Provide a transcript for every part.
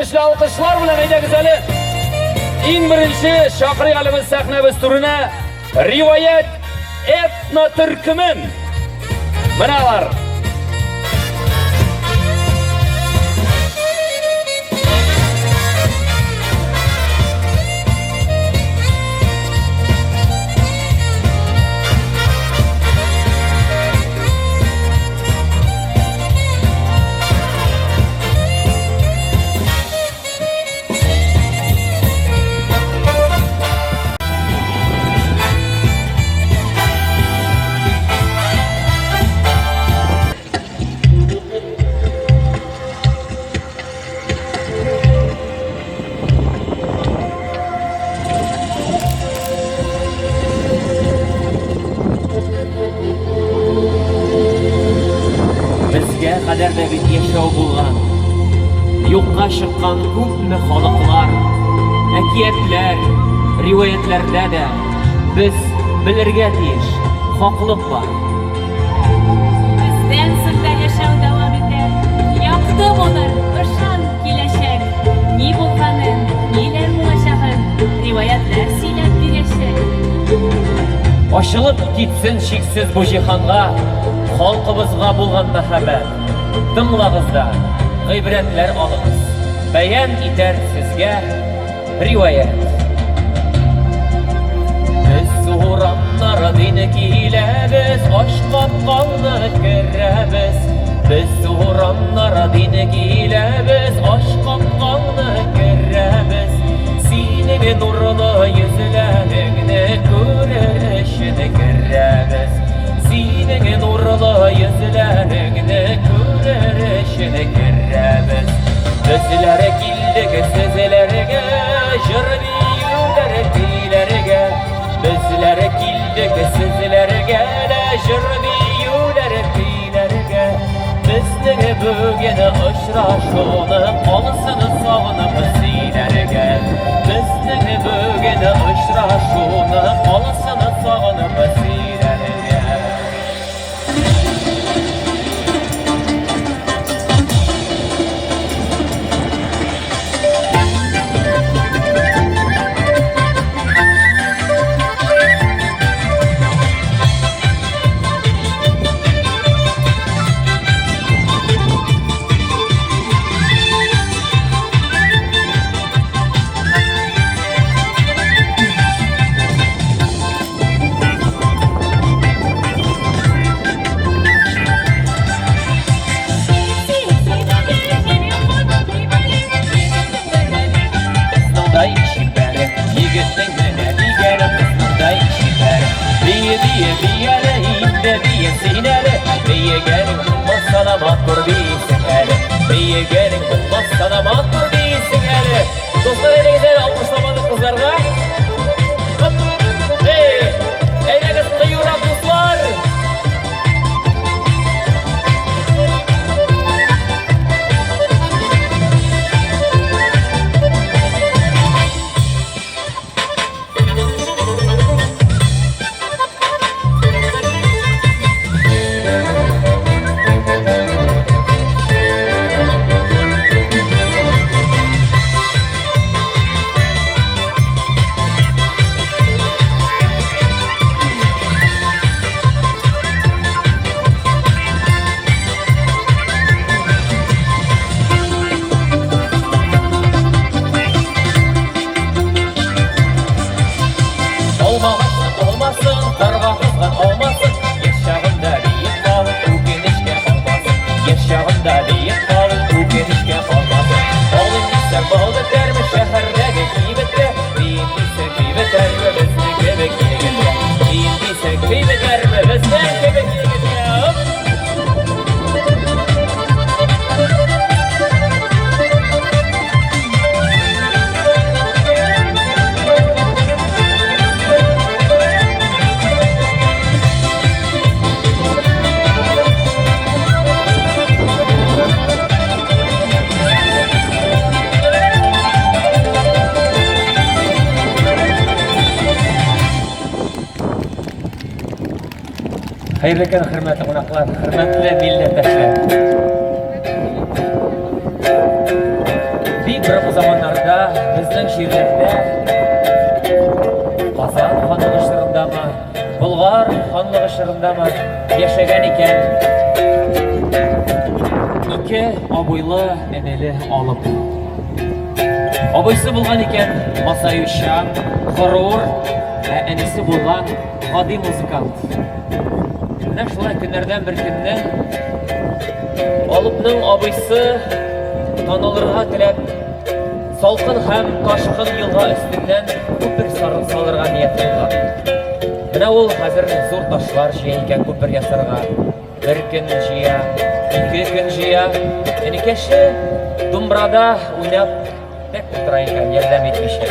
Көчле алкышлар белән әйдәгез әле. Иң беренче чакырыйк әле без сәхнәбез түренә Риваять этно төркемен. Менә алар. Безгә кадәр дә бит яшәү булган. Юкка чыккан күпме халыклар, әкиятләр, риваятьләрдә дә без белергә тиеш, хаклык бар. Бездән соң да яшәү дәвам итәр. Якты булыр, ышан, киләчәк. Ни булганын, ниләр булачагын риваятьләр сөйләп бирәчәк. Ачылып китсен чиксез бу җиһанга халкыбызга булган мәхәббәт. Тыңлагыз да, гыйбрәтләр алыгыз. Бәян итәр сезгә риваять. Без урамнардан киләбез, ач капкаңны керәбез. Без урамнардан киләбез, ач капкаңны керәбез. Синең нурлы йөзләреңне күрер өчен керәбез. Синең нурлы йөзләреңне күрер өчен керәбез. Безләр килдек сезләргә, җыр биюләр көйләргә. Безләр килдек сезләргә дә, җыр биюләр көйләргә. Безнең бүген очрашуны калсын сагынып сөйләргә. Безнең бүген очрашуны калсын сагынып сөйләргә. Кызның чибәре, егетнең менә дигәне, кызның чибәре. Бие, бие, бияле, инде бие син әле, биегәнең булмаса да матур биисең әле. Биегәнең булмаса да матур биисең әле. Дуслар, әйдәгез әле алкышламадык кызларга. Хоп! Эй! Әйдәгез кыюрак, дуслар! Алмагачлы алмасын, карга кызган алмасын, яшь чагында биеп калып, үкенечкә калмасын. Яшь чагында биеп калып, үкенечкә калмасын. Алыйм дисәң, бал бетәрме шәһәрдәге кибеттә? Биим дисәң, көй бетәрме безнең кебек егеткә? Биим дисәң, көй бетәрме безнең кебек егеткә? Оп! Хәерле көн, хөрмәтле кунаклар, хөрмәтле милләттәшләр. Бик бер Борынгы заманнарда безнең җирләрдә Казан ханлыгы чорындамы, Болгар ханлыгы чорындамы яшәгән икән ике абыйлы энеле алып. Абыйсы булган икән масаючан, горур, ә энесе булган гади музыкант. Менә шулай көннәрдән бер көнне Алыпның абыйсы танылырга теләп, салкын һәм ташкын елга өстеннән күпер салырга ният кылган. Менә ул хәзер зур ташлар җыя икән күпер ясарга. Бер көн җыя, ике көн җыя. Энекәше думбрада уйнап Тәк утыра икән, ярдәм итмичә.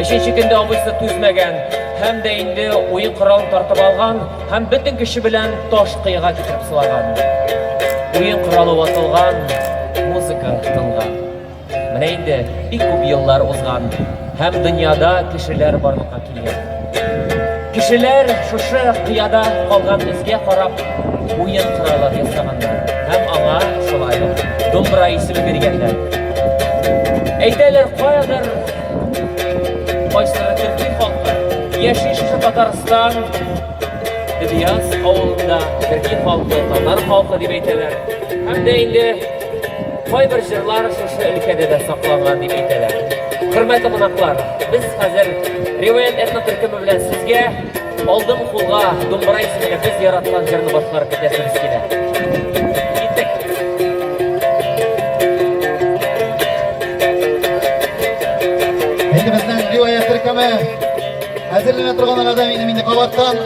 Өченче көндә абыйсы түзмәгән һәм дә инде уен коралын тартып алган һәм бөтен көче белән таш кыяга китереп сылаган. Уен коралы ватылган, музыка тынган. Менә инде бик күп еллар узган һәм дөньяда кешеләр барлыкка килгән. Кешеләр шушы кыяда калган эзгә карап уен коралы ясаганнар һәм аңа шулай ук думбра исеме биргәннәр. Әйтәләр, каядыр кайсыдыр төрки халкы яши шушы Татарстан Дөбьяз авылында төрки халкы, татар халкы дип әйтәләр. Һәм дә инде кайбер җырлар шушы өлкәдә дә сакланган дип әйтәләр. Хөрмәтле кунаклар, без хәзер Риваять этно төркеме белән сезгә Алдым кулга думбра исемле без яраткан җырны башкарып китәсебез килә. Киттек. Инде безнең риваять төркеме әзерләнә торган арада минем инде кабаттан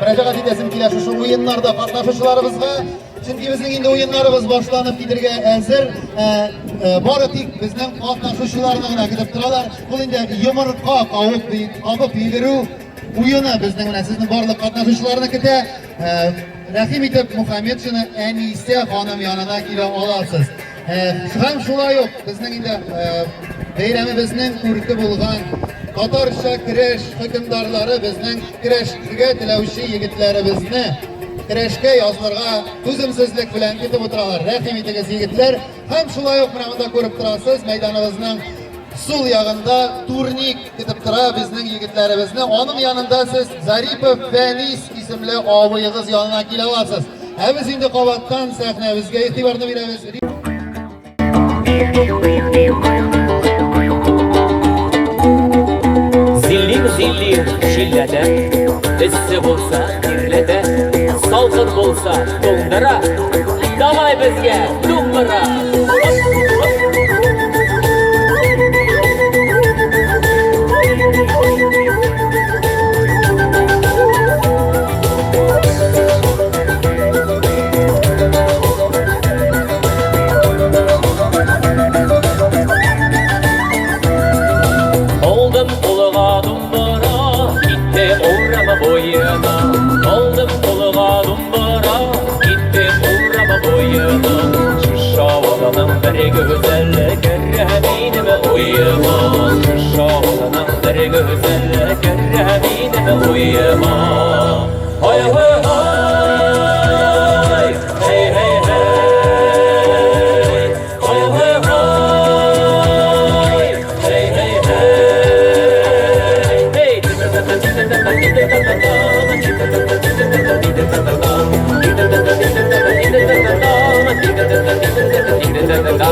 мөрәҗәгать итәсем килә шушы уеннарда катнашучыларыбызга. Чөнки безнең инде уеннарыбыз башланып китергә әзер. Бары тик безнең катнашучыларны гына көтеп торалар. Ул инде йомырка кабып, кабып йөгерү уены безнең менә сезнең барлык катнашучыларны көтә. Рәхим итеп Мухаметшина Әнисә ханым янына килә аласыз. Һәм шулай ук безнең инде бәйрәмебезнең күрке булган татарча көрәш хөкемдарлары безнең көрәшергә теләүче егетләребезне көрәшкә язылырга түземсезлек белән көтеп утыралар. Рәхим итегез, егетләр. Һәм шулай ук менә монда күреп торасыз, мәйданыбызның сул ягында турник көтеп тора безнең егетләребезне. Аның янында сез Зарипов Фәнис исемле абыегыз янына килә аласыз. Ә без инде кабаттан сәхнәбезгә игътибарны бирәбез. Зиллим, зиллим, җилләтә, эссе булса, тирләтә, салкын булса, туңдыра. Давай безгә, думбыра! Алдым кулыга думбыра, киттем урам буена. Алдым кулыга думбыра, киттем урам буена. Шушы авылның бер гүзәле керә минем уема. Шушы авылның бер гүзәле керә минем уема. Һай, һай, һай, һей, һей, һей. Һай, һай, һай, һей, һей, һей.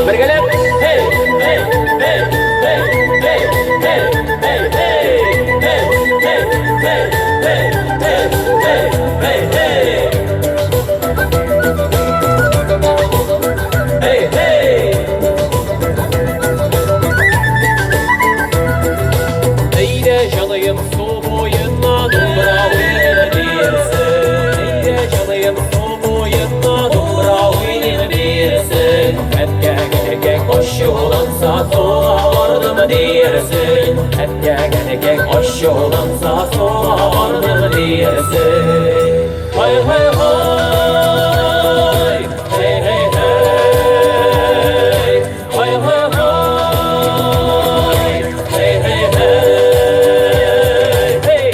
Бергәләп, һей, һей, һей, һей, һей, һей, һей, һей, һей, һей, һей, һей, һей, һей, һей, һей. Һей, һей! Әйдә, җаныем, су буена, думбра уйныйм диерсең. Әйдә, җаныем, су буена, думбра уйныйм диерсең. Әткәң-әнекәң ачуланса, суга бардым диерсең. Әткәң-әнекәң ачуланса, суга бардым диерсең. Һай, һай, һай, һей, һей, һей. Һай, һай, һай, һей, һей, һей. Һей.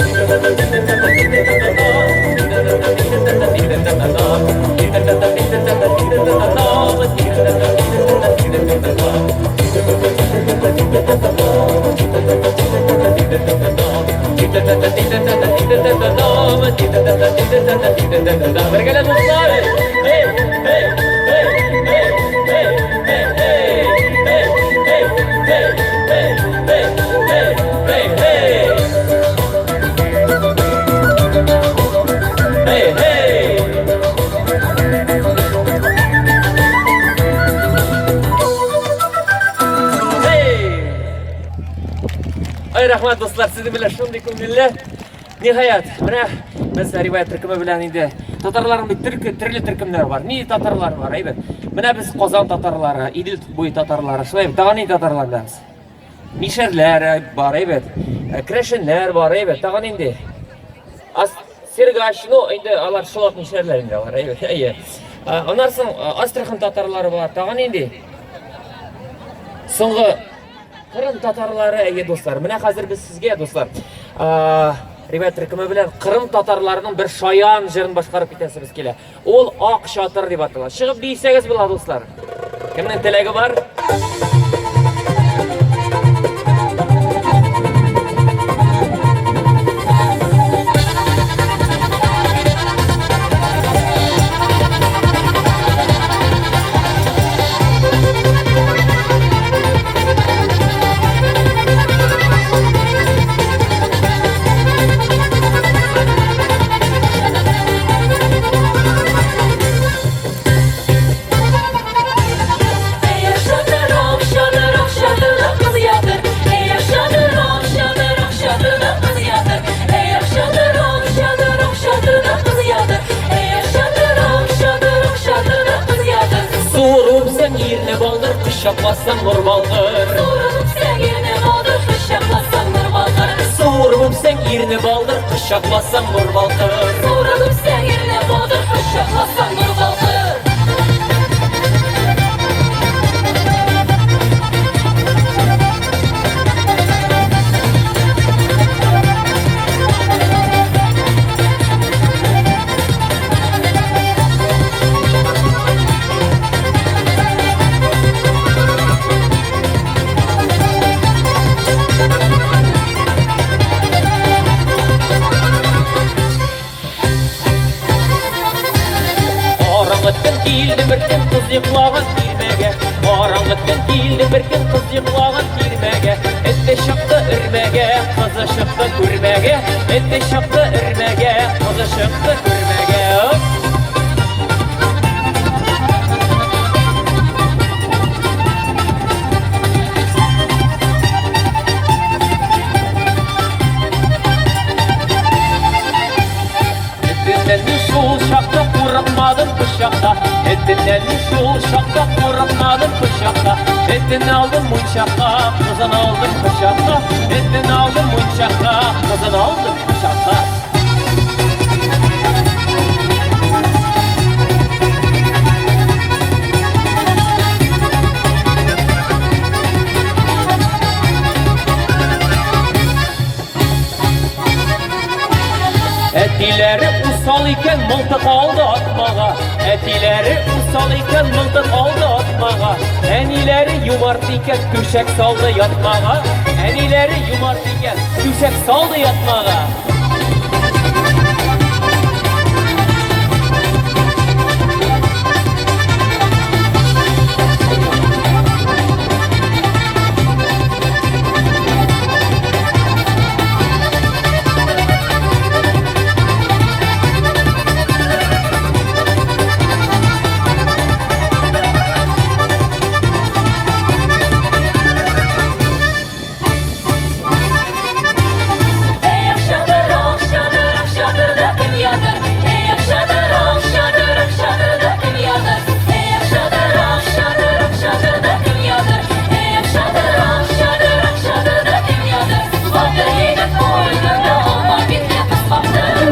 Бергәләп дуслар. Эй, эй, эй, эй, эй, эй, эй, эй, эй, эй, эй, эй, эй, эй. Эй, эй. Эй! Ай, рәхмәт, дуслар, сезнең белән шундый күңелле. Ниһаять, менә без риваять төркеме белән инде татарларның бит төрке, төрле төркемнәр бар. Ни татарлар бар, әйбәт. Менә без Казан татарлары, Идел буе татарлары, шулай бит, тагын ни татарлар беләбез? Мишәрләр э, бар, әйбәт. Э, керәшеннәр бар, әйбәт. Тагын инде. Ас Сергач, ну, инде алар шулак мишәрләр инде алар, әйбәт. Әйе. Э, аннан соң Астрахань татарлары бар, тагын инде. Соңгы Кырым татарлары, әйе, дуслар. Менә хәзер без сезгә, дуслар, ребят төркеме белән Кырым татарларының бер шаян җырын башкарып китәсебез килә. Ул Ак чатыр дип атала. Чыгып биесәгез була, дуслар. Кемнең теләге бар? Суырып ирне балдыр, кочакласаң нур балкыр. Суырып ирне балдыр, кочакласаң нур балкыр. Суырып ирне балдыр, кочакласаң нур балкыр. Суырып ирне балдыр, кочакласаң нур балкыр. Караңгы төн килде бер көн кыз йоклаган тирмәгә. Караңгы төн килде бер көн кыз йоклаган тирмәгә. Эте чыкты өрмәгә, кызы чыкты күрмәгә. Эте чыкты өрмәгә, кызы чыкты күрмәгә. Этеннән мин шул чакта курыкмадым пычакта. Этеннән мин шул чакта курыкмадым пычакта. Этен алдым мунчакка, кызын алдым кочакка. Этен алдым мунчакка, кызын алдым кочакка. Әтиләре усал икән, мылтык алды атмага. Әтиләре усал икән, мылтык алды атмага. Әниләре юмарт икән, түшәк салды ятмага. Әниләре юмарт икән, түшәк салды ятмага.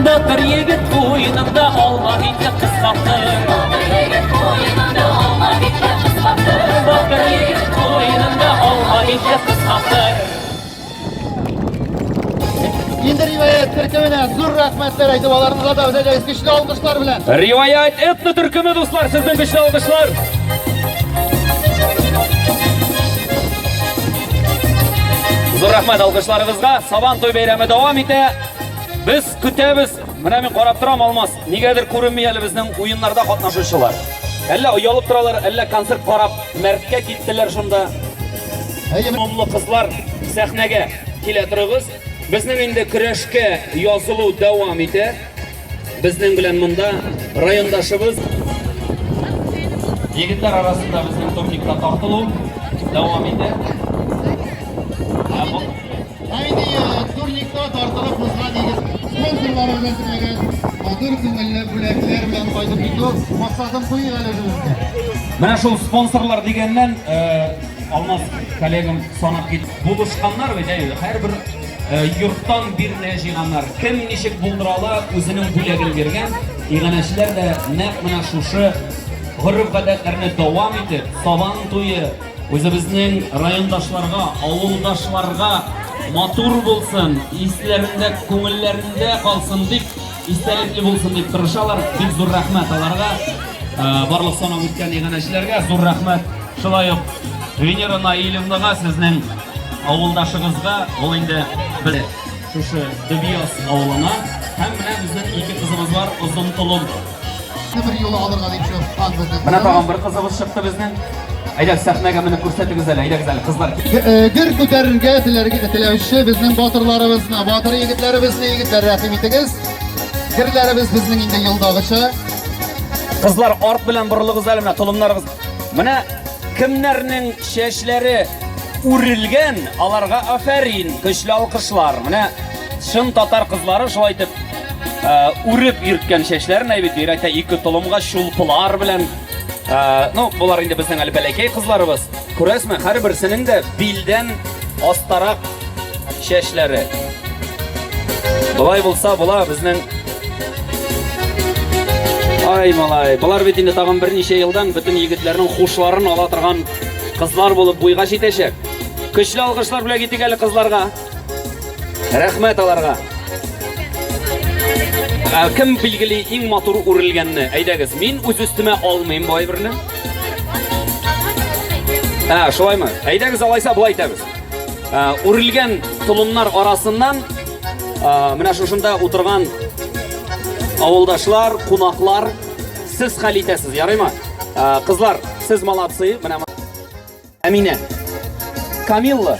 Батыр егет куенында алма битле кыз капты. Батыр егет куенында алма битле кыз капты. Батыр егет куенында алма битле кыз капты. Инде риваять төркеменә зур рәхмәтләр әйтеп, аларны озатабыз әйдәгез көчле алкышлар белән. Риваять этно төркеме, дуслар, сезнең көчле алкышлар. Зур рәхмәт алкышларыгызга. Сабан туй бәйрәме дәвам итә. Без көтәбез. Менә мин карап торам, Алмаз, нигәдер күренми әле безнең уеннарда катнашучылар. Әллә оялып торалар, әллә концерт карап мәрткә киттеләр шунда. Әйе, Моңлы кызлар, сәхнәгә килә торыгыз. Безнең инде көрәшкә язылу дәвам итә. Безнең белән монда райондашыбыз Егетләр арасында безнең турникта тартылу дәвам итә. Ә бу Ә инде турникта тартылып узган егет спонсорларыбыз әзерләгән матур күңелле бүләкләр белән кайтып китү максатын куйыйк әле үзебезгә. Менә шул спонсорлар дигәннән, Алмаз коллегам санап кит. Булышканнар бит, әйе, һәрбер йорттан бирнә җыйганнар. Кем ничек булдыра ала, үзенең бүләген биргән. Иганәчеләр дә нәкъ менә шушы гореф-гадәтләрне дәвам итеп, Сабан туе үзебезнең райондашларга, авылдашларга матур булсын, исләрендә, күңелләрендә калсын дип, истәлекле булсын дип тырышалар. Бик зур рәхмәт аларга. Барлык санап үткән иганәчеләргә зур рәхмәт. Шулай ук Венера Наилевнага, сезнең авылдашыгызга, ул инде без шушы Дөбьяз авылына һәм менә безнең ике кызыбыз бар, озын толым. Бер юлы алырга дип чыккан безнең. Менә тагын бер кызыбыз чыкты безнең. Әйдәгез, сәхнәгә менеп күрсәтегез әле, әйдәгез әле, кызлар. Гер күтәрергә теләүче безнең батырларыбызны, батыр егетләребезне, егетләр, рәхим итегез. Герләребез безнең инде елдагыча. Кызлар, арт белән борылыгыз әле, менә толымнарыгыз. Менә кемнәрнең чәчләре үрелгән, аларга афәрин, көчле алкышлар. Менә чын татар кызлары шулай итеп үреп йөрткән чәчләрен, әйбит, бигрәк тә ике толымга чулпылар белән. Ну, болар инде безнең әле бәләкәй кызларыбыз. Күрәсезме, һәрберсенең дә билдән астарак чәчләре. Болай булса, була безнең. Ай, малай, болар бит инде тагын берничә елдан бөтен егетләрнең хушларын ала торган кызлар булып буйга җитәчәк. Көчле алкышлар бүләк итик әле кызларга. Рәхмәт аларга. Ә, кем билгели иң матур үрелгәнне? Әйдәгез, мин үз өстемә алмыйм бу әйберне. Ә, шулаймы? Әйдәгез, алайса болай итәбез. Ә, үрелгән толымнар арасыннан менә шушында утырган авылдашлар, кунаклар, сез хәл итәсез, ярыймы? Кызлар, сез молодцы. Менә Әминә. Камилла.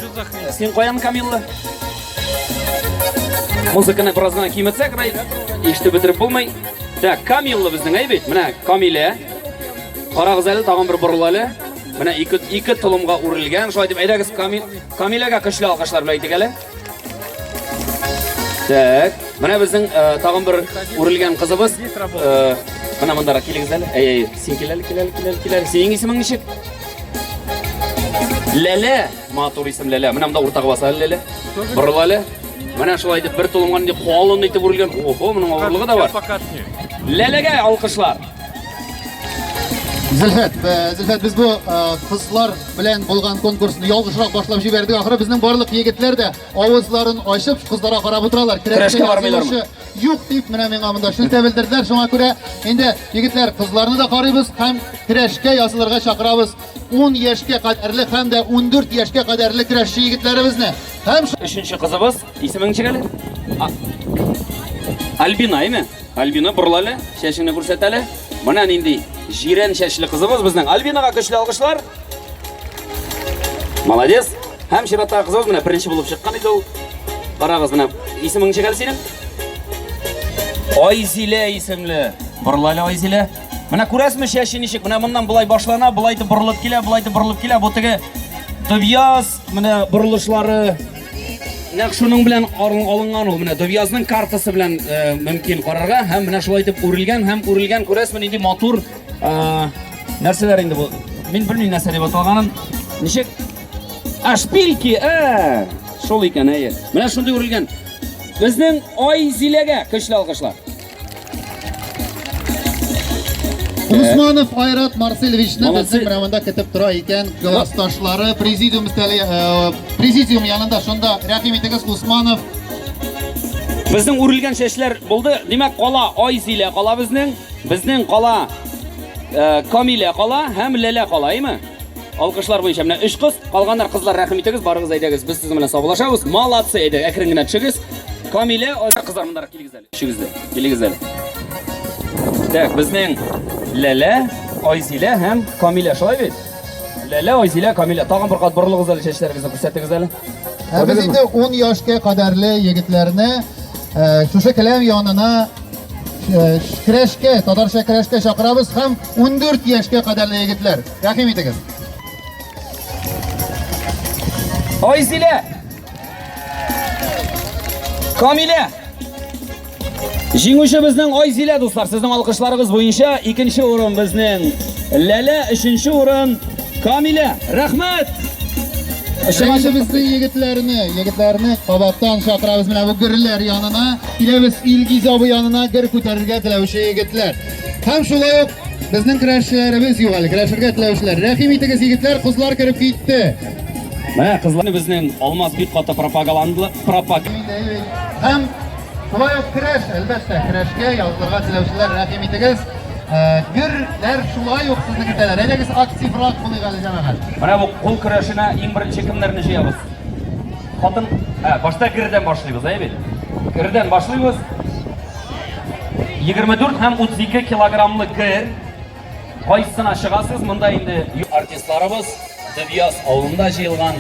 Син каян, Камилла? Музыканы бераз гына киметсәк, Раил, ишетеп бетереп булмый. Так, Камилла безнең, әй бит. Менә Камилә. Карагыз әле, тагын бер борыл әле. Менә ике толымга үрелгән. Шулай дип, әйдәгез, Камиләгә көчле алкышлар белән әйтик әле. Так, менә безнең тагын бер үрелгән кызыбыз. Менә мондарак килегез әле. Әй, әй, син кил әле, кил әле, кил әле, кил әле. Синең исемең ничек? Ләлә, матур исем Ләлә. Менә монда уртага баса әле Ләлә. Борыл әле. Менә шулай итеп бер толымга нинди калын итеп үрелгән. Охо, моның авырлыгы да бар. Ләләгә алкышлар. Зөлфәт, Зөлфәт, без бу кызлар белән булган конкурсны ялгышрак башлап җибәрдек. Ахыры безнең барлык егетләр дә авызларын ачып кызларга карап утыралар. Көрәшкә бармыйлармы? Юк дип менә миңа монда шелтә белдерделәр. Шуңа күрә инде егетләр кызларны да карыйбыз һәм көрәшкә язылырга чакырабыз. 10 яшькә кадәрле һәм дә 14 яшькә кадәрле көрәшче егетләребезне. Һәм өченче кызыбыз, исемең ничек әле? Альбина, әйме? Альбина, борыл әле, чәчеңне күрсәт әле. Менә нинди җирән чәчле кызыбыз безнең. Альбинага көчле алкышлар. Молодец. Һәм чираттагы кызыбыз менә беренче булып чыккан иде ул. Карагыз менә, исемең ничек әле синең? Айзилә исемле. Борыл әле, Айзилә. Менә күрәсезме чәче ничек? Менә моннан болай башлана, болай итеп борылып килә, болай итеп борылып килә. Бу теге Дөбьяз, менә борылышлары нәкъ шуның белән алынган ул. Менә Дөбьязның картасы белән мөмкин карарга һәм менә шулай итеп үрелгән һәм үрелгән. Күрәсезме, нинди матур нәрсәләр инде бу? Мин белмим нәрсә дип аталганын. Ничек? А, шпильки, шул икән, әйе. Менә шундый үрелгән. Безнең Айзиләгә көчле алкышлар. Усманов Айрат Марселевичны безнең менә монда көтеп тора икән классташлары президиум өстәле, президиум янында шунда рәхим итегез Усманов. Безнең үрелгән чәчләр булды. Димәк, кала Айзилә кала безнең, безнең кала Камилә кала һәм Ләлә кала, әйме? Алкышлар буенча менә өч кыз, калганнар кызлар рәхим итегез, барыгыз әйдәгез, без сезнең белән саубуллашабыз. Молодцы, әйдә, әкрен генә төшегез. Камилә, кызлар мондарак килегез әле. Өчегез дә. Килегез әле. Так, безнең Ләлә, Айзилә һәм Камилә, шулай бит? Ләлә, Айзилә, Камилә. Тагын бер кат борылыгыз әле, чәчләрегезне күрсәтегез әле. Ә без инде 10 яшькә кадәрле егетләрне э, шушы келәм янына э, көрәшкә, татарча көрәшкә чакырабыз һәм 14 яшькә кадәрле егетләр. Рәхим итегез. Айзилә! Камилә! Җиңүче безнең Айзилә, дуслар. Сезнең алкышларыгыз буенча икенче урын безнең Ләлә, өченче урын Камилә. Рәхмәт! Инде безнең егетләрне, егетләрне кабаттан чакырабыз менә бу герләр янына. Киләбез Илгиз абый янына гер күтәрергә теләүче егетләр. Һәм шулай ук безнең көрәшчеләребез юк әле, көрәшергә теләүчеләр. Рәхим итегез, егетләр, кызлар кереп китте. Менә кызлар безнең Алмаз бик каты пропагаланды, пропаг. Һәм шулай ук көрәш, әлбәттә, көрәшкә язылырга теләүчеләр рәхим итегез. Герләр шулай ук сезне көтәләр. Әйдәгез активрак булыйк әле, җәмәгать. Менә бу кул көрәшенә иң беренче кемнәрне җыябыз? Хатын, ә, башта гердән башлыйбыз, әйе бит? Гердән башлыйбыз. 24 һәм 32 килограммлы гер. Кайсына чыгасыз? Монда инде артистларыбыз Дөбьяз авылында җыелган.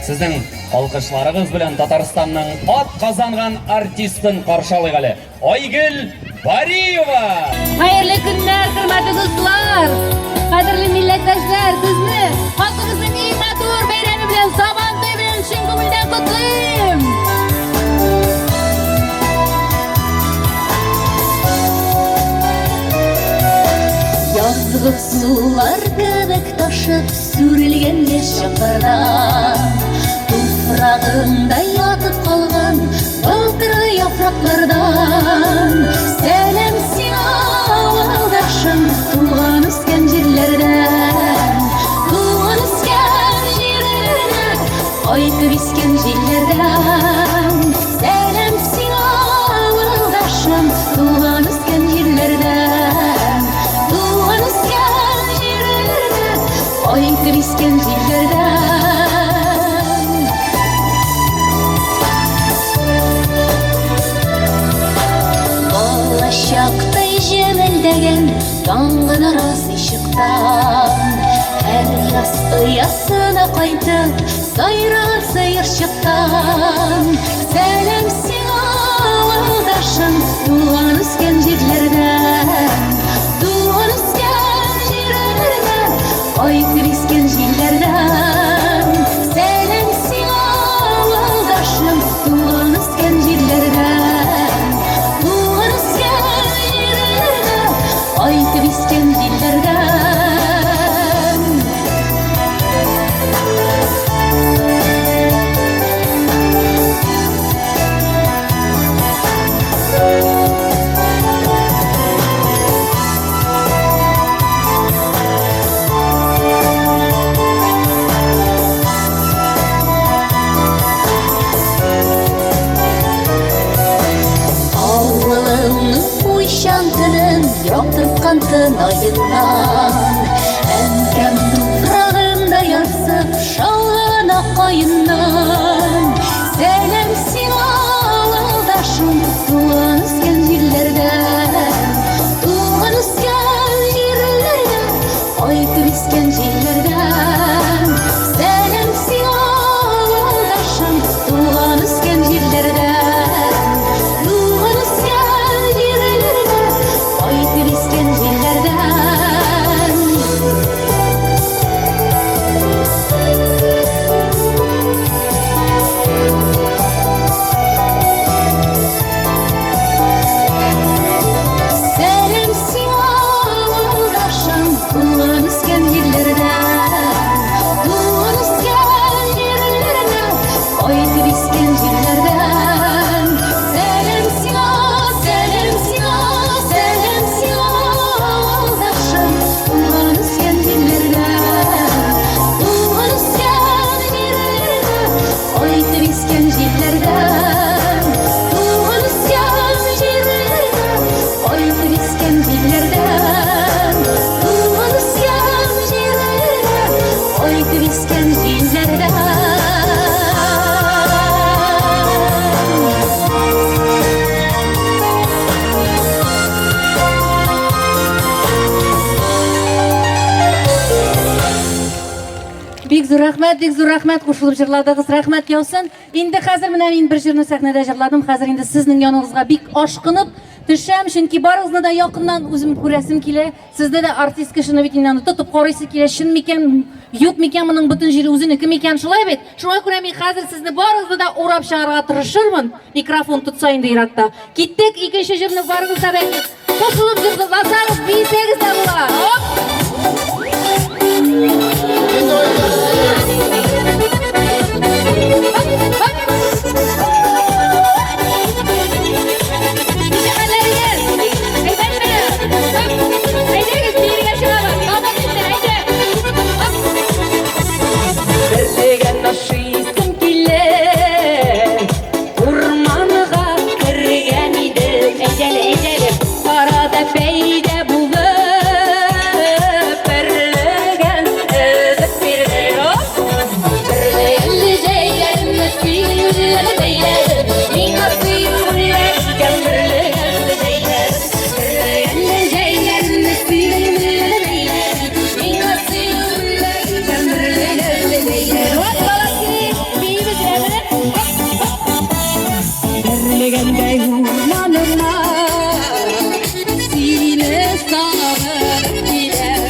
Сезнең алкышларыгыз белән Татарстанның ат казанган артистын каршы алыйк әле. Айгөл Бариева! Хәерле көннәр, хөрмәтле дуслар! Кадерле милләттәшләр, сезне халкыбызның иң матур бәйрәме белән Сабан туе белән чын күңелдән котлыйм! Язгы сулар кебек ташып сүрелгән яшь чаклардан Туфрагыңда ятып калган былтыргы яфраклардан Сәлам сиңа, авылдашым, туган үскән җирләрдән Туган үскән җирләрдән, кайтып искән җилләрдән Сәлам сиңа, авылдашым, туган үскән җирләрдән. Туган үскән җирләрдән, кайтып искән җилләрдән. Балачактай җемелдәгән таңгы нараз ишектән, һәр яз оясына кайтып, сайраган сыерчыктан. Сәлам сиңа, авылдашым, туган үскән җирләрдән. Туган үскән җирләрдән, кайтып искән җилләрдән. Сәлам сиңа, авылдашым, туган үскән җирләрдән. Туган үскән җирләрдән, кайтып искән җилләрдән. Авылымның уйчан төнен яктырткан тын аеннан, Әнкәм туфрагында ярсып шаулаган ак каеннан. Сәлам сиңа, авылдашым, туган үскән җирләрдән. Туган үскән җирләрдән, кайтып искән җилләрдән. Сәлам сиңа, авылдашым, туган үскән җирләрдән. Туган үскән җирләрдән, кайтып искән җилләрдән. Сәлам сиңа, авылдашым, туган үскән җирләрдән. Туган үскән җирләрдән, кайтып искән җирләрдән. Сәлам сиңа, сәлам сиңа, сәлам сиңа, авылдашым, туган үскән җирләрдән. Туган үскән җирләрдән, кайтып искән җилләрдән. Туган үскән җирләрдән, кайтып искән җилләрдән. Туган үскән җирләрдән, кайтып искән җилләрдән. зур рәхмәт, бик зур рәхмәт, кушылып җырладыгыз, рәхмәт яусын. Инде хәзер менә мин бер җырны сәхнәдә җырладым, хәзер инде сезнең яныгызга бик ашкынып төшәм, чөнки барыгызны да якыннан үзем күрәсем килә. Сезне дә артист кешене бит инде аны тотып карыйсы килә, чын микән, юк микән моның бөтен җире үзенеке микән, шулай бит? Шуңа күрә мин хәзер сезне барыгызны да урап чыгарга тырышырмын. Микрофон тотса инде еракта. Киттек, икенче җырны барыгыз да бәлки кушылып җырласагыз, биесәгез дә була. Оп! Берлеген ашыйсым килә Урманга кергән идем Әйдәле, әйдәле Арада пәйдә булды Берлеген өзеп бирде Берлеген җәйләремне синең бәйләдем Миңа сөю бүләк иткән берлеген җәйләрем Берлеген җәйләремне синең бәйләдем Миңа сөю бүләк иткән берлеген җәйләрем Вот, молодцы! Биибез әмре. Берлегендәй урманына Сине сагынып киләм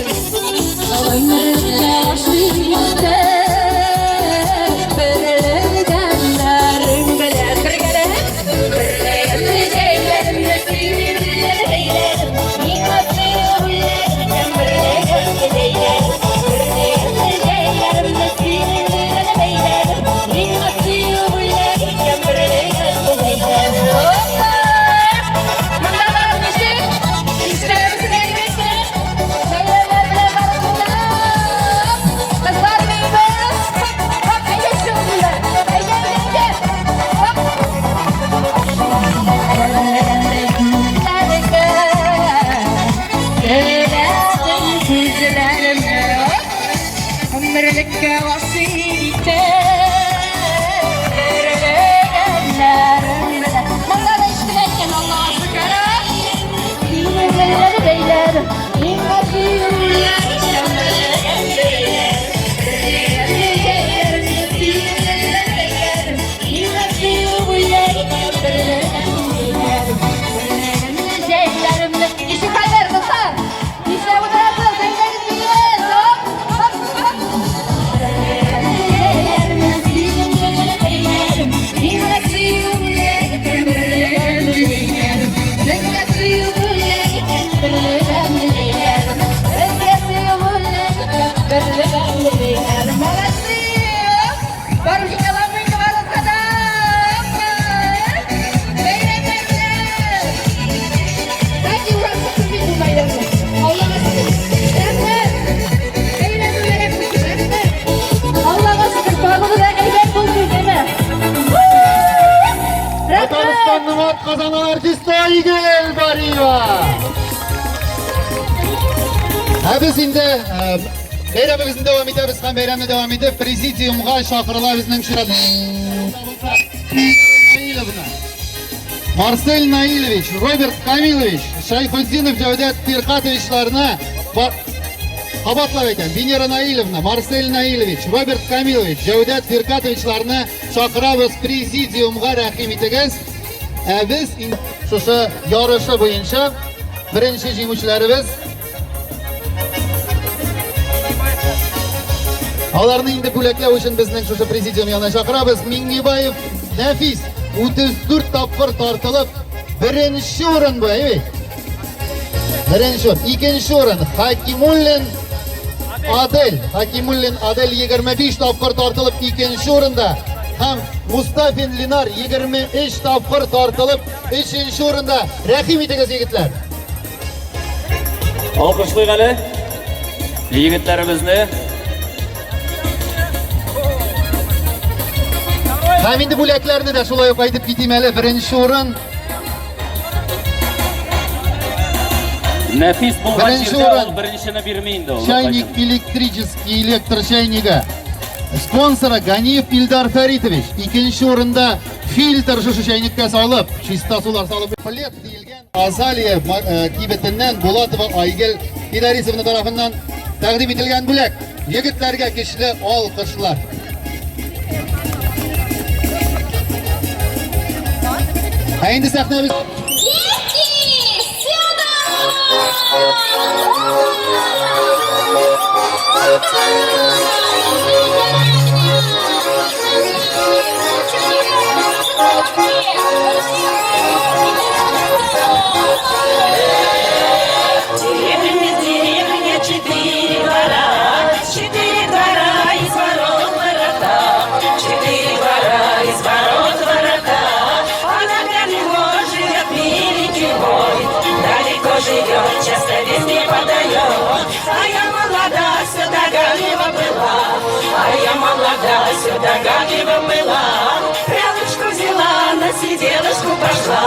Гомеремдә ашыйм Берлегәннәрең белән бергәләп Берлегәнне җәйләремне синең белән бәйләдем Миңа сөю бүләк иткән берлегәнне җәйләрем Берлегәнне җәйләремне синең белән бәйләдем Миңа сөю бүләк иткән берлегәнне җәйләрем Опа! Монда барып ничек? Ишетәбез әйбәтме? Бәйләмнәр белән барып монда. Кызлар биибез. Хоп, әйдә чыгып Әйдә, әйдә, әйдә. Хоп. Теләдем күзләремне Гомерлеккә гашыйк итеп Берлегәннәрең белән Монда да ишетелә икән, Аллага шөкер. Синең белән бәйләдем. Миңа сөю бүләк иткән берлегән җәйләрем. Берлегәнне җәйләремне синең белән бәйләдем. Миңа сөю бүләк иткән берлегән җәйләрем. Берлегәнне җәйләремне. Ничек хәлләр, дуслар? Нишләп утырасыз? Әйдәгез биибез. Хоп, хоп, хоп. Җәйләремне синең белән бәйләдем. Миңа сөю бүләк иткән берлегән җәйләрем. Безгә сөю бүләк иткән берлегән җәйләрем. Безгә сөю бүләк иткән берлегән җәйләрем. Молодцы! Барып җитә алмыйм барыгызга да. Бәйрәмнәр белән! Кстати, урап чыктым мин бу мәйданны. Аллага шөкер. Рәхмәт! Бәйрәм мөбарәк булсын, рәхмәт! Аллага шөкер, барлыгы да әйбәт булды, әйме? Рәхмәт! Татарстанның атказанган артисты Айгөл Бариева. Ә без инде э, бәйрәмебезне дәвам итәбез һәм бәйрәмне дәвам итеп президиумга чакырыла безнең чират. Наиловна. Марсель Наилович, Роберт Камилович, Шайхутдинов Җәүдәт Фиркатовичларны кабатлап әйтәм. Венера Наиловна, Марсель Наилович, Роберт Камилович, Җәүдәт Фиркатовичларны чакырабыз президиумга рәхим итегез. Ә без шушы ярышы буенча беренче җиңүчеләребез Аларны инде бүләкләү өчен безнең шушы президиум янына чакырабыз. Миңнебаев Нәфис 34 тапкыр тартылып, беренче урын бу, әйе бит? Беренче урын. Икенче урын Хакимуллин Адель. Хакимуллин Адель 25 тапкыр тартылып икенче урында. Һәм Мустафин Ленар 23 тапкыр тартылып өченче урында. Рәхим итегез, егетләр. Алкышлыйк әле егетләребезне. Һәм инде бүләкләрне дә шулай ук әйтеп китим әле. Беренче урын Нәфис булган Беренче җирдә урын. ул беренчене бирми инде ул. чайник электрический электрочайнигы. Спонсоры Ганиев Илдар Фәритович. Икенче урында фильтр шушы чайникка салып, чиста сулар салып плед диелгән Азалия кибетеннән Булатова Айгөл Фидарисовна тарафыннан тәкъдим ителгән бүләк. Егетләргә көчле алкышлар. Ә инде сәхнәбез Дети, сюда! Деревня, деревня, четыре двора, четыре двора из ворот ворота, четыре двора из ворот ворота. А на горе живет миленький мой, далеко живет, часто везде подает. А я молода, сюда догадлива была, а я молода, сюда догадлива была. Прялочку взяла, на сиделочку пошла.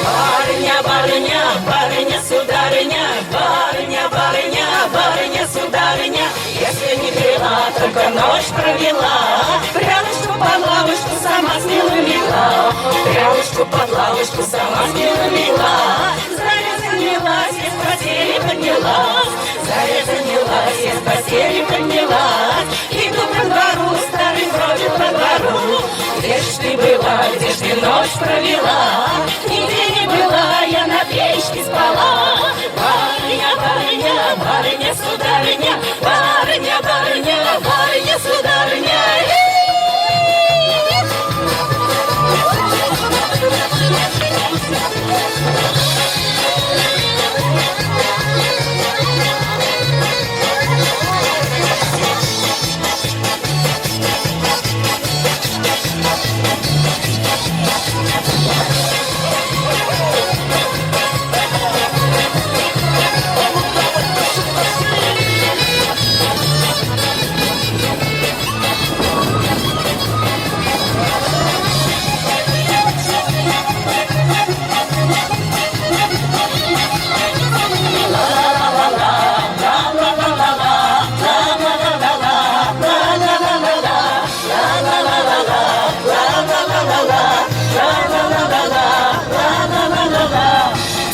Барыня, барыня, барыня, сударыня, барыня, барыня, барыня, сударыня. Если не крыла, только ночь провела. Прялочку под лавочку сама с милым легла. Прялочку под лавочку сама с милым легла. Заря занялась, я с постели поднялась. Заря занялась, я с постели поднялась. Иду по двору, старый бродит по двору. Где ж ты была, где ж ты ночь провела? Нигде не была, я на печке спала. Барыня, барыня, барыня, сударыня, барыня, барыня, барыня, сударыня.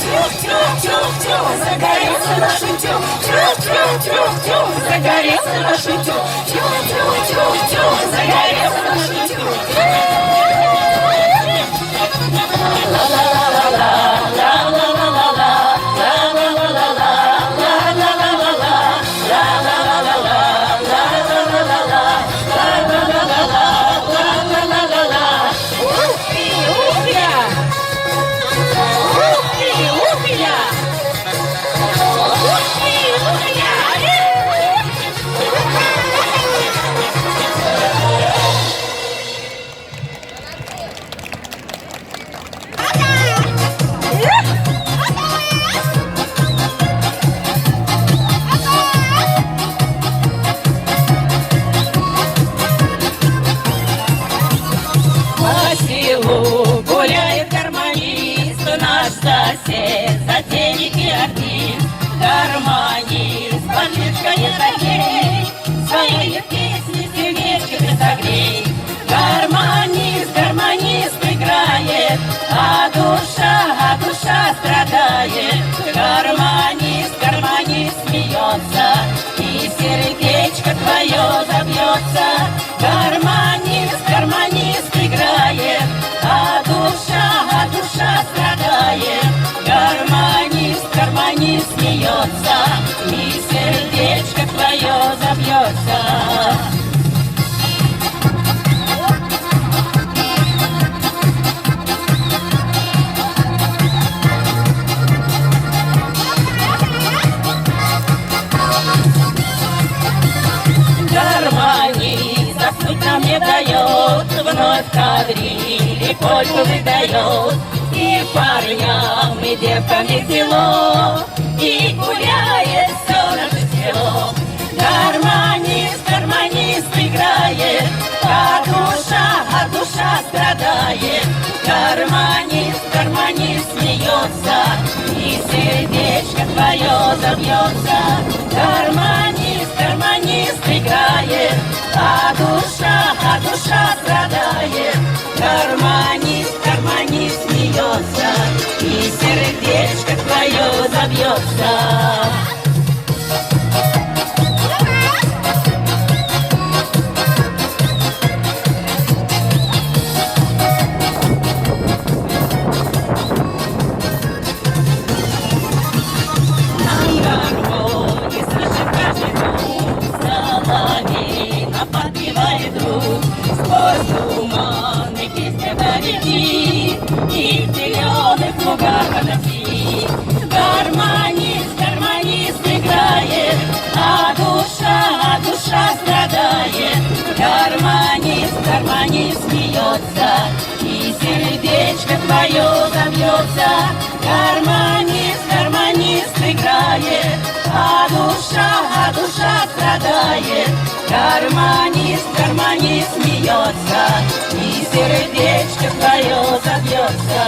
Тюх-тюх-тюх-тюх, загорелся наш утюг. Тюх-тюх-тюх-тюх, загорелся наш утюг. Тюх-тюх-тюх-тюх, загорелся наш утюг. Ух ты, ух я! Ух ты, ух я! Ух ты, ух я! По селу гуляет гармонист, наш сосед, затейник и артист. Гармонист, бандитка не такей, своей песни сердечко ты согрей. Гармонист, гармонист играет, а душа страдает. Гармонист, гармонист смеется, и сердечко твое забьется. Гармонист, гармонист играет, а душа страдает. Гармонист, гармонист смеется, и сердечко твое забьется. Гармонист заснуть нам не дает, вновь кадрили польку выдает. И парням, и девкам весело, и гуляет все наше село. Гармонист, гармонист играет, а душа страдает. Гармонист, гармонист смеется, и сердечко твое забьется. Гармонист, гармонист играет, а душа страдает. Гармонист, гармонист смеется, и сердечко твое забьется. реки И в зеленых лугах отошли. Гармонист, гармонист играет, а душа страдает. Гармонист, гармонист смеется, и сердечко твое забьется. Гармонист, гармонист играет, а душа страдает. Гармонист, гармонист смеется, и сердечко твое забьется.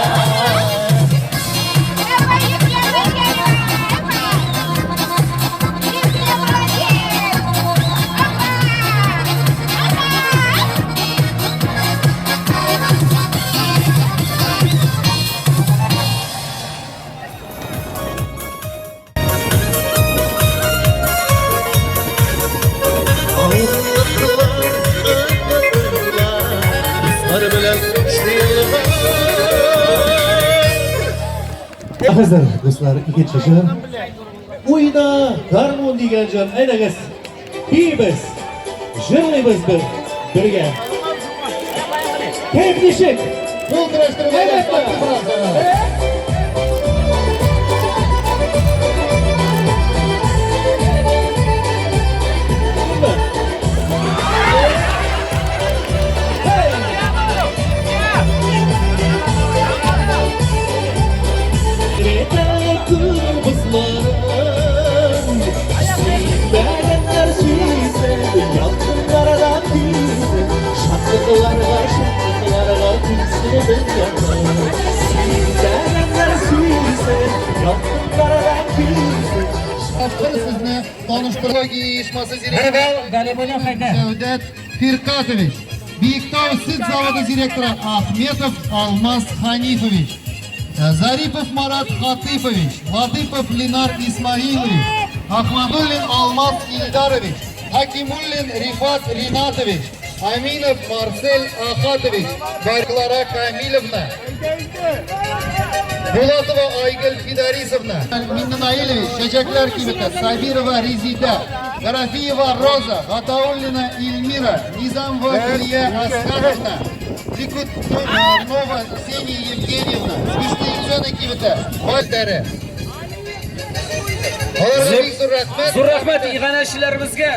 Хәзер, дуслар, икенче җыр. Уйна гармун дигән җыр. Әйдәгез, биибез, җырлыйбыз бер бергә. Кәеф ничек? Кул көрәштереп алабыз. Сезне таныштырырга оешмасы директоры Җәүдәт Фиркатович, Биектау сөт заводы директоры Ахметов Алмаз Ханифович, Зарипов Марат Хатыпович, Латыпов Ленар Исмаилович, Ахмадуллин Алмаз Ильдарович, Хакимуллин Рифат Ринатович, Аминов Марсель Ахатович, Барклара Камилевна, Булатова Айгөл Фидарисовна, Миннаилевич, Чәчәкләр кибете, Сабирова Резида, Гарафиева Роза, Гатауллина Эльмира, Низамова Илья Асхаровна, Ликутнова Ксения Евгеньевна, Бишкелецена кибете, Вальдере. Аларга бик зур рәхмәт. Зур рәхмәт иганәчеләребезгә.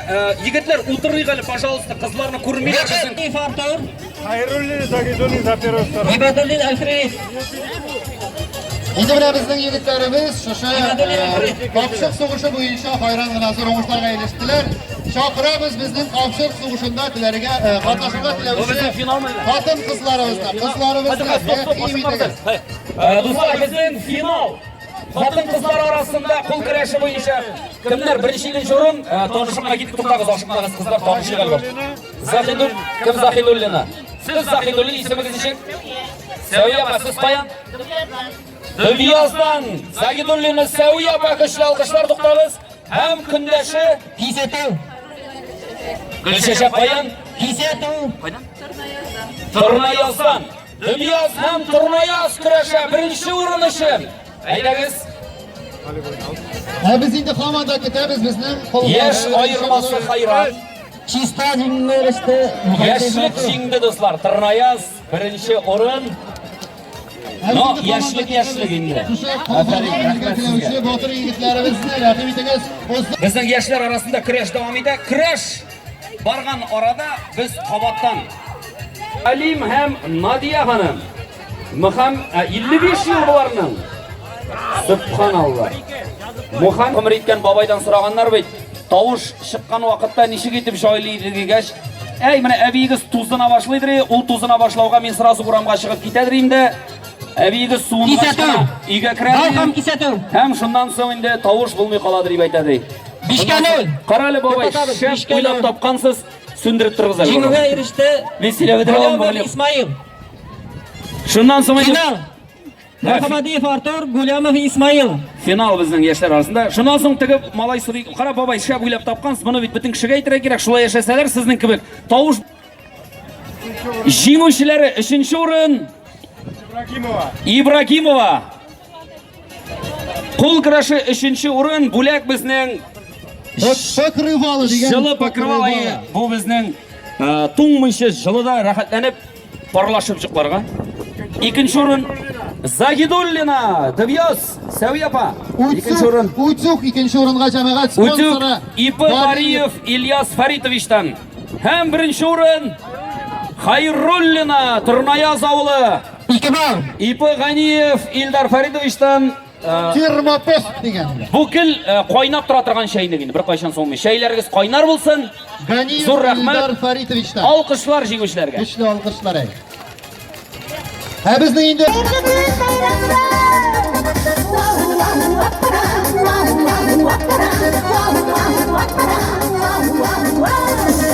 Егетләр, утырыйк әле, пожалуйста, кызларны күрмиләр безнең. Артур. Хайруллин Загидуллин за первое второе. Гыйбадуллин Альфред. Инде менә безнең егетләребез шушы капчык сугышы буенча хайран гына зур уңышларга ирештеләр. Чакырабыз безнең капчык сугышында теләргә катнашырга теләүче хатын-кызларыбызны, кызларыбызны рәхим итегез. Дуслар, безнең финал. Хатын-кызлар арасында кул көрәше буенча кемнәр беренче, икенче урын? Танышырга китеп туктагыз, ашыкмагыз, кызлар, танышыйк әле. Захидул, кем Захидуллина? Сез Захидуллин, исемегез ничек? Сәвия апа, сез каян? Дөбъяздан. Загидуллина Сәвия апа, көчле алкышлар туктагыз. Һәм көндәше Кисәтү. Гөлчәчәк каян? Кисәтү. Кайдан? Торнаяздан. Дөбъяз һәм Торнаяз көрәшә беренче урын өчен. Әйдәгез. Ә без инде һаман да көтәбез безнең Яшь аермасы хайран. Чиста җиңүгә иреште. Яшьлек җиңде, дуслар. Торнаяз беренче урын. Но яшьлек яшьлек инде. Теләүче батыр егетләребезне рәхим итегез. Безнең яшьләр арасында көрәш дәвам итә. Көрәш барган арада без кабаттан Алим һәм Надия ханым. Мөхәм 55 ел боларның. Субханалла. Мухам гомер иткән бабайдан сораганнар бит. Тавыш чыккан вакытта ничек итеп җайлый иде дигәч, әй, менә әбиегез тузына башлыйдыр, ул тузына башлауга мин сразу урамга чыгып китәдер инде. Әбиегез суынгач кына өйгә керә. Балкам кисәтү. Һәм шуннан соң инде тавыш булмый каладыр дип әйтә ди. Бишкә ноль. Кара әле, бабай, шәп уйлап тапкансыз, сүндереп торыгыз әле. Җиңүгә иреште. Мин сөйләп бетерә алмыйм. Исмаил. Шуннан соң инде Финал. Мөхәммәдиев Артур, Гулямов Исмаил. Финал безнең яшьләр арасында. Шуннан соң теге малай сорый, кара бабай, шәп уйлап тапкансыз, моны бит бөтен кешегә әйтергә кирәк, шулай яшәсәләр сезнең кебек. Тавыш Җиңүчеләре өченче урын Ибрагимова. Ибрагимова. Кул көрәше өченче урын, бүләк безнең Покрывало дигән. Җылы покрывало. Бу безнең туңмыйча җылыда рәхәтләнеп парлашып йокларга. Икенче урын Загидуллина Дөбьяз Сәвия апа. Икенче урын. Утюг икенче урынга җәмәгать спонсоры. Утюг ИП Бариев Ильяс Фаритовичтан. Һәм беренче урын Хайруллина Торнаяз авылы. Ике балл. ИП Ганиев Илдар Фаридовичтан Термопост дигән. Бу кел кайнап тора торган чәйнек инде, беркайчан суынмый. Чәйләрегез кайнар булсын. Ганиев Зур рәхмәт. Илдар Фаритовичтан. Алкышлар җиңүчеләргә. Көчле алкышлар әй. Ә безнең инде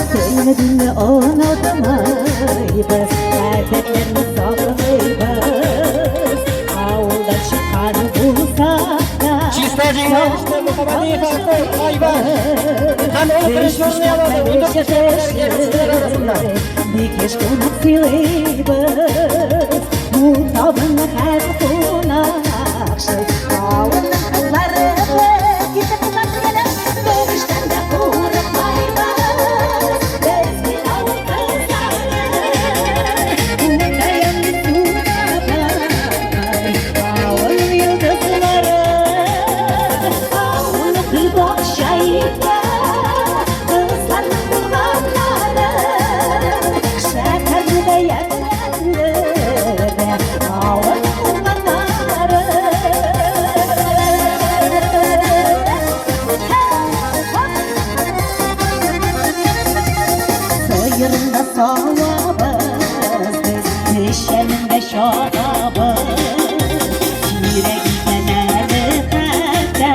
Сөйләдеңне онытмыйбыз, Гадәтләрне саклыйбыз. Авылдан чыккан булсак та, Чиста җиңүче Мөхәммәдиев Артур Айбар. Һәм ул беренче урынны яулады 14 яшькә кадәрге егетләр арасында. Бик еш кунак сыйлыйбыз. Мул табынны һәр кунакчыл. Авылның кызлары китеп кызлар бергәләп, бер эштән дә курыкмыйбыз. Без бит авыл кызлары. Күңелдә Авыл йолдызлары, авылны гөл бакча итә, кызларның булганнары, шәһәрне дә ямьләндерә, авыл уңганнары. Сыерын да савабыз без, печәнен дә чабабыз. Кирәк икән әле хәтта,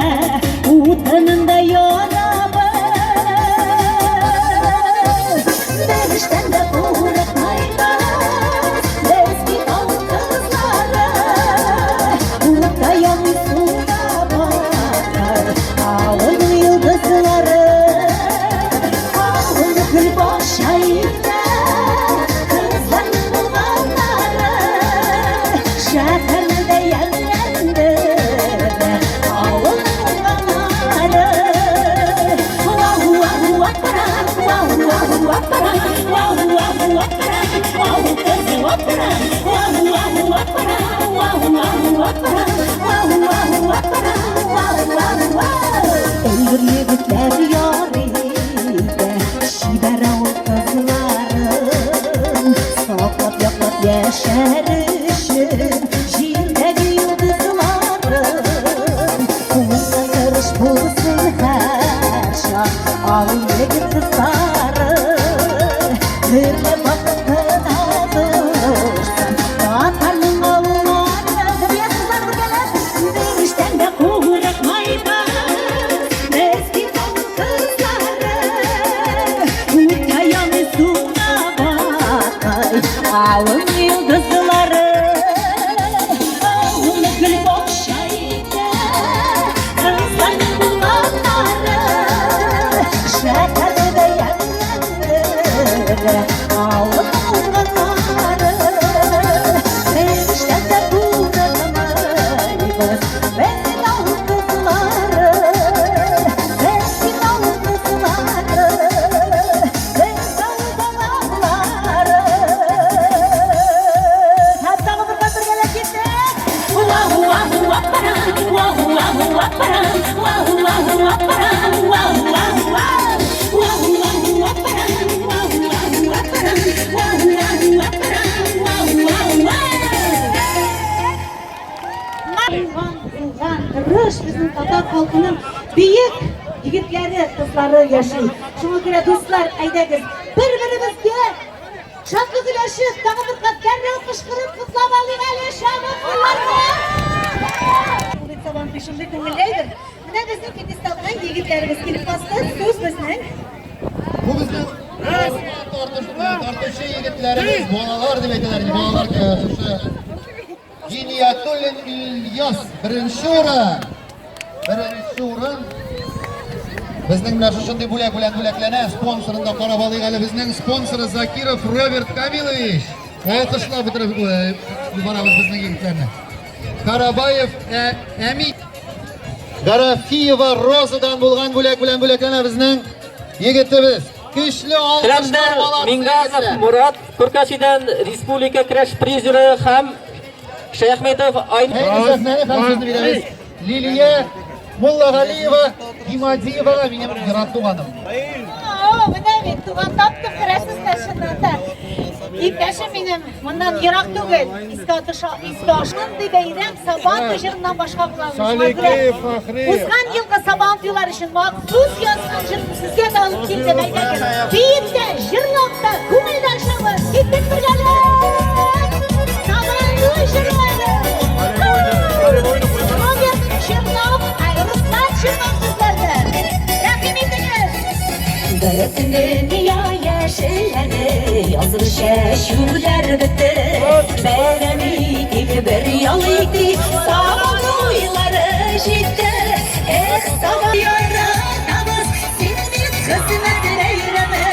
утынын да янабыз. Бер эштән дә курыкмыйбыз, без бит авыл кызлары. Утта янмый, суда батар, авылның йолдызлары. Авылны гөл бакча итә, кызларның булганнары. Шәһәрне дә ямьләндерә, авылның уңганнары. Өлгер егетләр ярый итә, чибәр авыл кызларын. Саклап, яклап яшәр өчен җирдәге йолдызларын. Уңган тырыш булсын һәрчак авыл егет кызлары. Төрле вакытына торсын татарның авыллары. Кызлар бергәләп, бер эштән дә курыкмыйбыз. Без бит авыл кызлары. Утта янмый, суга батмый, авыл йолдызлары. Авылны гөл бакча итә, кызларның булганнары. Шәһәрне дә ямьләндерә, авыл уңганнары. Бер эштән дә курыкмыйбыз, без бит авыл кызлары. Без бит авыл кызлары. Без авыл балалары. Һәм тагы бер кат бергәләп киттек. Булган, булган, тырыш безнең татар халкының бөек егетләре, кызлары яши. Шуңа күрә, дуслар, әйдәгез, бер-беребезгә шатлык өләшеп, тагы бер кат дәррәү кычкырып котлап алыйк әле чабышкыларны. Бу бит Сабантуй шундый күңелле әйбер. Менә безнең пьедесталга егетләребез килеп басты. Сүз безнең Бу безнең тартучы егетләребез, балалар дип әйтәләр инде, балалар шушы Гиниятуллин Ильяс беренче урын. Беренче урын. Безнең менә шушындый бүләк белән бүләкләнә. Спонсорын да карап алыйк әле. Безнең спонсоры Закиров Роберт Камилович. Алкышлап бетереп барабыз безнең егетләрне. Карабаев Әми Гарафиева Розадан булган бүләк белән бүләкләнә безнең егетебез. Көчле алкышлар Хәмдәр молодцы Мингазов егетләр. Мурат Куркачидан республика көрәш призеры һәм Шәяхметов Ай Әйе, сәхнәне һәм сүзне бирәбез. Лилия Муллагалиева Гимадиевага минем ерак туганым. О, менә мин туган таптым, күрәсез дә чыннан да. Иптәшем минем моннан ерак түгел. Искә Атыша, Иске Ашмындый бәйрәм Сабан туй җырыннан башка була алмый. Шуңа күрә Саликеев Фәхриев. Узган елгы Сабан туйлар өчен махсус язган җырны сезгә дә алып килдем. Әйдәгез, биеп тә, җырлап та, күңел дә ачабыз. Киттек бергәләп! Сабан туй җырлары! Роберт Чернов, ай, Руслан Чернов сүзләрне. Рәхим итегез! Бөтен дөнья яшелләнде, язгы чәчүләр бетте. Бәйрәм итик, бер ял итик, Сабан туйлары җитте. Эх, Сабан яратабыз, син бит хезмәт бәйрәме.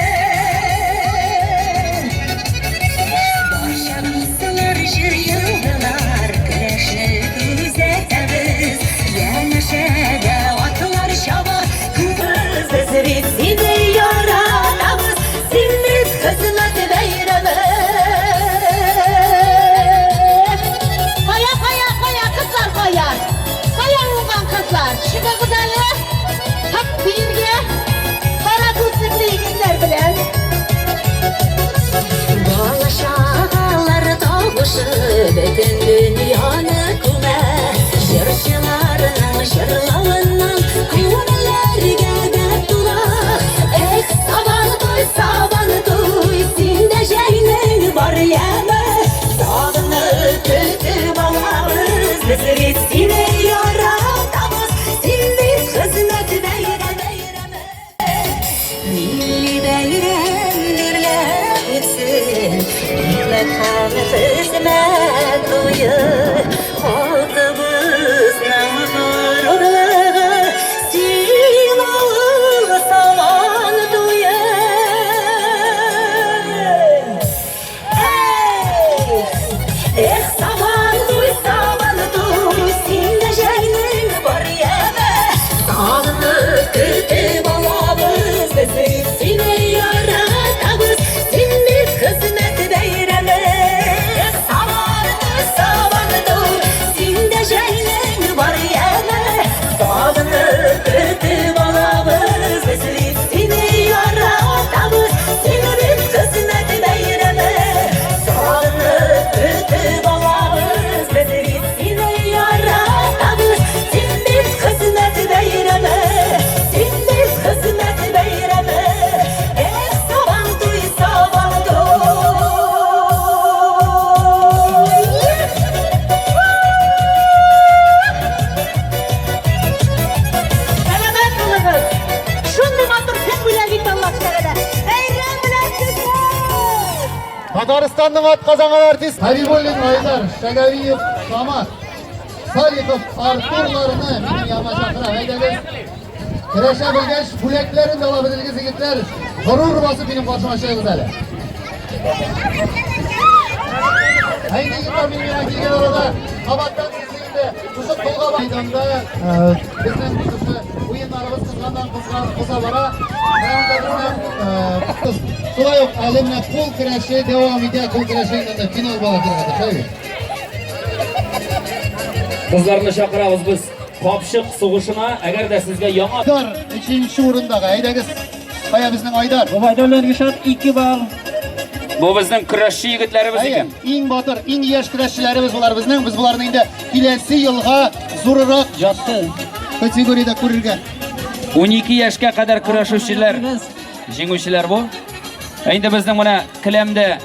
Барча дуслар җыелдылар, көрәшне күзәтәбез. Янәшәдә атлар чаба, күз без бит сине яратабыз, син бит хезмәт бәйрәме. Кая, кая, кая, кызлар кая? Кая уңган кызлар? Чыгыгыз әле. Хак биергә. Кара күзлекле егетләр белән. Бала чагалар тавышы бөтен дөньяны күмә. Җырчыларның җырлавыннан күңелләргә дәрт тула. Эх, Сабан туй, Сабан туй, синдә җәйнең бар яме. Сагынып көтеп алабыз, без бит сине яратабыз. Син бит хезмәт бәйрәме. Милли бәйрәм гөрләп үтсен, Икмәк һәм хезмәт туе, Халкыбызның горурлыгы, Син авыл Сабан туе. Эй! Эх, Сабан туй, Сабан туй, синдә җәйнең бар яме. Сагынып көтеп алабыз, без бит сине яратабыз, син бит хезмәт бәйрәме. Эх, Сабан туй, Сабан туй, синдә җәйнең бар яме. Сагынып көтеп алабыз, без бит сине яратабыз, син бит хезмәт бәйрәме. Сагынып көтеп алабыз, без бит сине яратабыз, син бит хезмәт бәйрәме. Син бит хезмәт бәйрәме. Эх, Сабан туй, Сабан туй. Сәламәт булыгыз. Шундый матур көн бүләк итте Аллаһ Тәгалә. Бәйрәм белән сезне! Татарстанның атказанган артист Хабибуллин Айдар, Шагавиев Самат, Салихов Артурларны минем яныма чакырам. Әйдәгез. Көрәшә белгәч, бүләкләрен дә ала белегез, егетләр. Горур басып минем каршыма чыгыгыз әле. Әйдә, егетләр, минем янга килгән арада кабаттан сезне инде шушы колга мәйданда безнең шушы уеннарыбыз кызганнан кызган кыза бара. Менә монда безнең шулай ук әле менә кул көрәше дәвам итә. Кул көрәше инде финал була торган, шулай бит? Кызларны чакырабыз без капчык сугышына. Әгәр дә сезгә яңа Айдар өченче урындагы. Әйдәгез. Кая безнең Айдар? Гобәйдуллин Ришат 2 балл. Бу безнең көрәшче егетләребез Әйе, икән. иң батыр, иң яшь көрәшчеләребез болар безнең. Без боларны инде киләсе елга зурырак Ятты. категориядә күрергә. 12 яшькә кадәр көрәшүчеләр, җиңүчеләр бу. Ә инде безнең менә келәмдә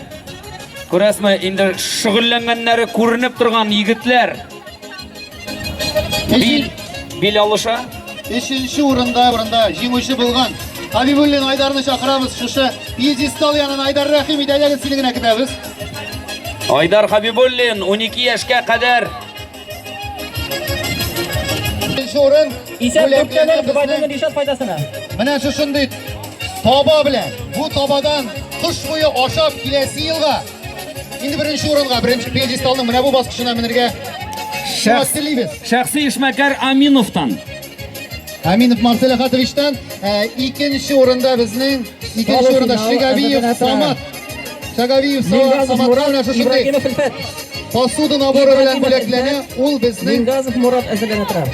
күрәсезме, инде шөгыльләнгәннәре күренеп торган егетләр. Бил, бил алыша. Өченче урында урында җиңүче булган Хабибуллин Айдарны чакырабыз шушы пьедестал янына. Айдар, рәхим ит, әйдәгез, сине генә көтәбез. Айдар Хабибуллин 12 яшькә кадәр. Өченче урын Исәп бүләкләнә 4-0 безнең Гобәйдуллин Ришат файдасына. Менә шушындый таба белән, бу табадан кыш буе ашап киләсе елга инде беренче урынга, беренче пьедесталның менә бу баскычына менергә шәхс телибез. Шәхси эшмәкәр Аминовтан. Аминов Марсель Ахатовичтан икенче урында безнең икенче урында Финал Шигавиев әзерләнә. Самат. Шагавиев Миргазов Самат Мурат, менә шушындый Ибрагимов Илфәт. посуда наборы белән бүләкләнә. Ул безнең Мингазов Мурат әзерләнә тора.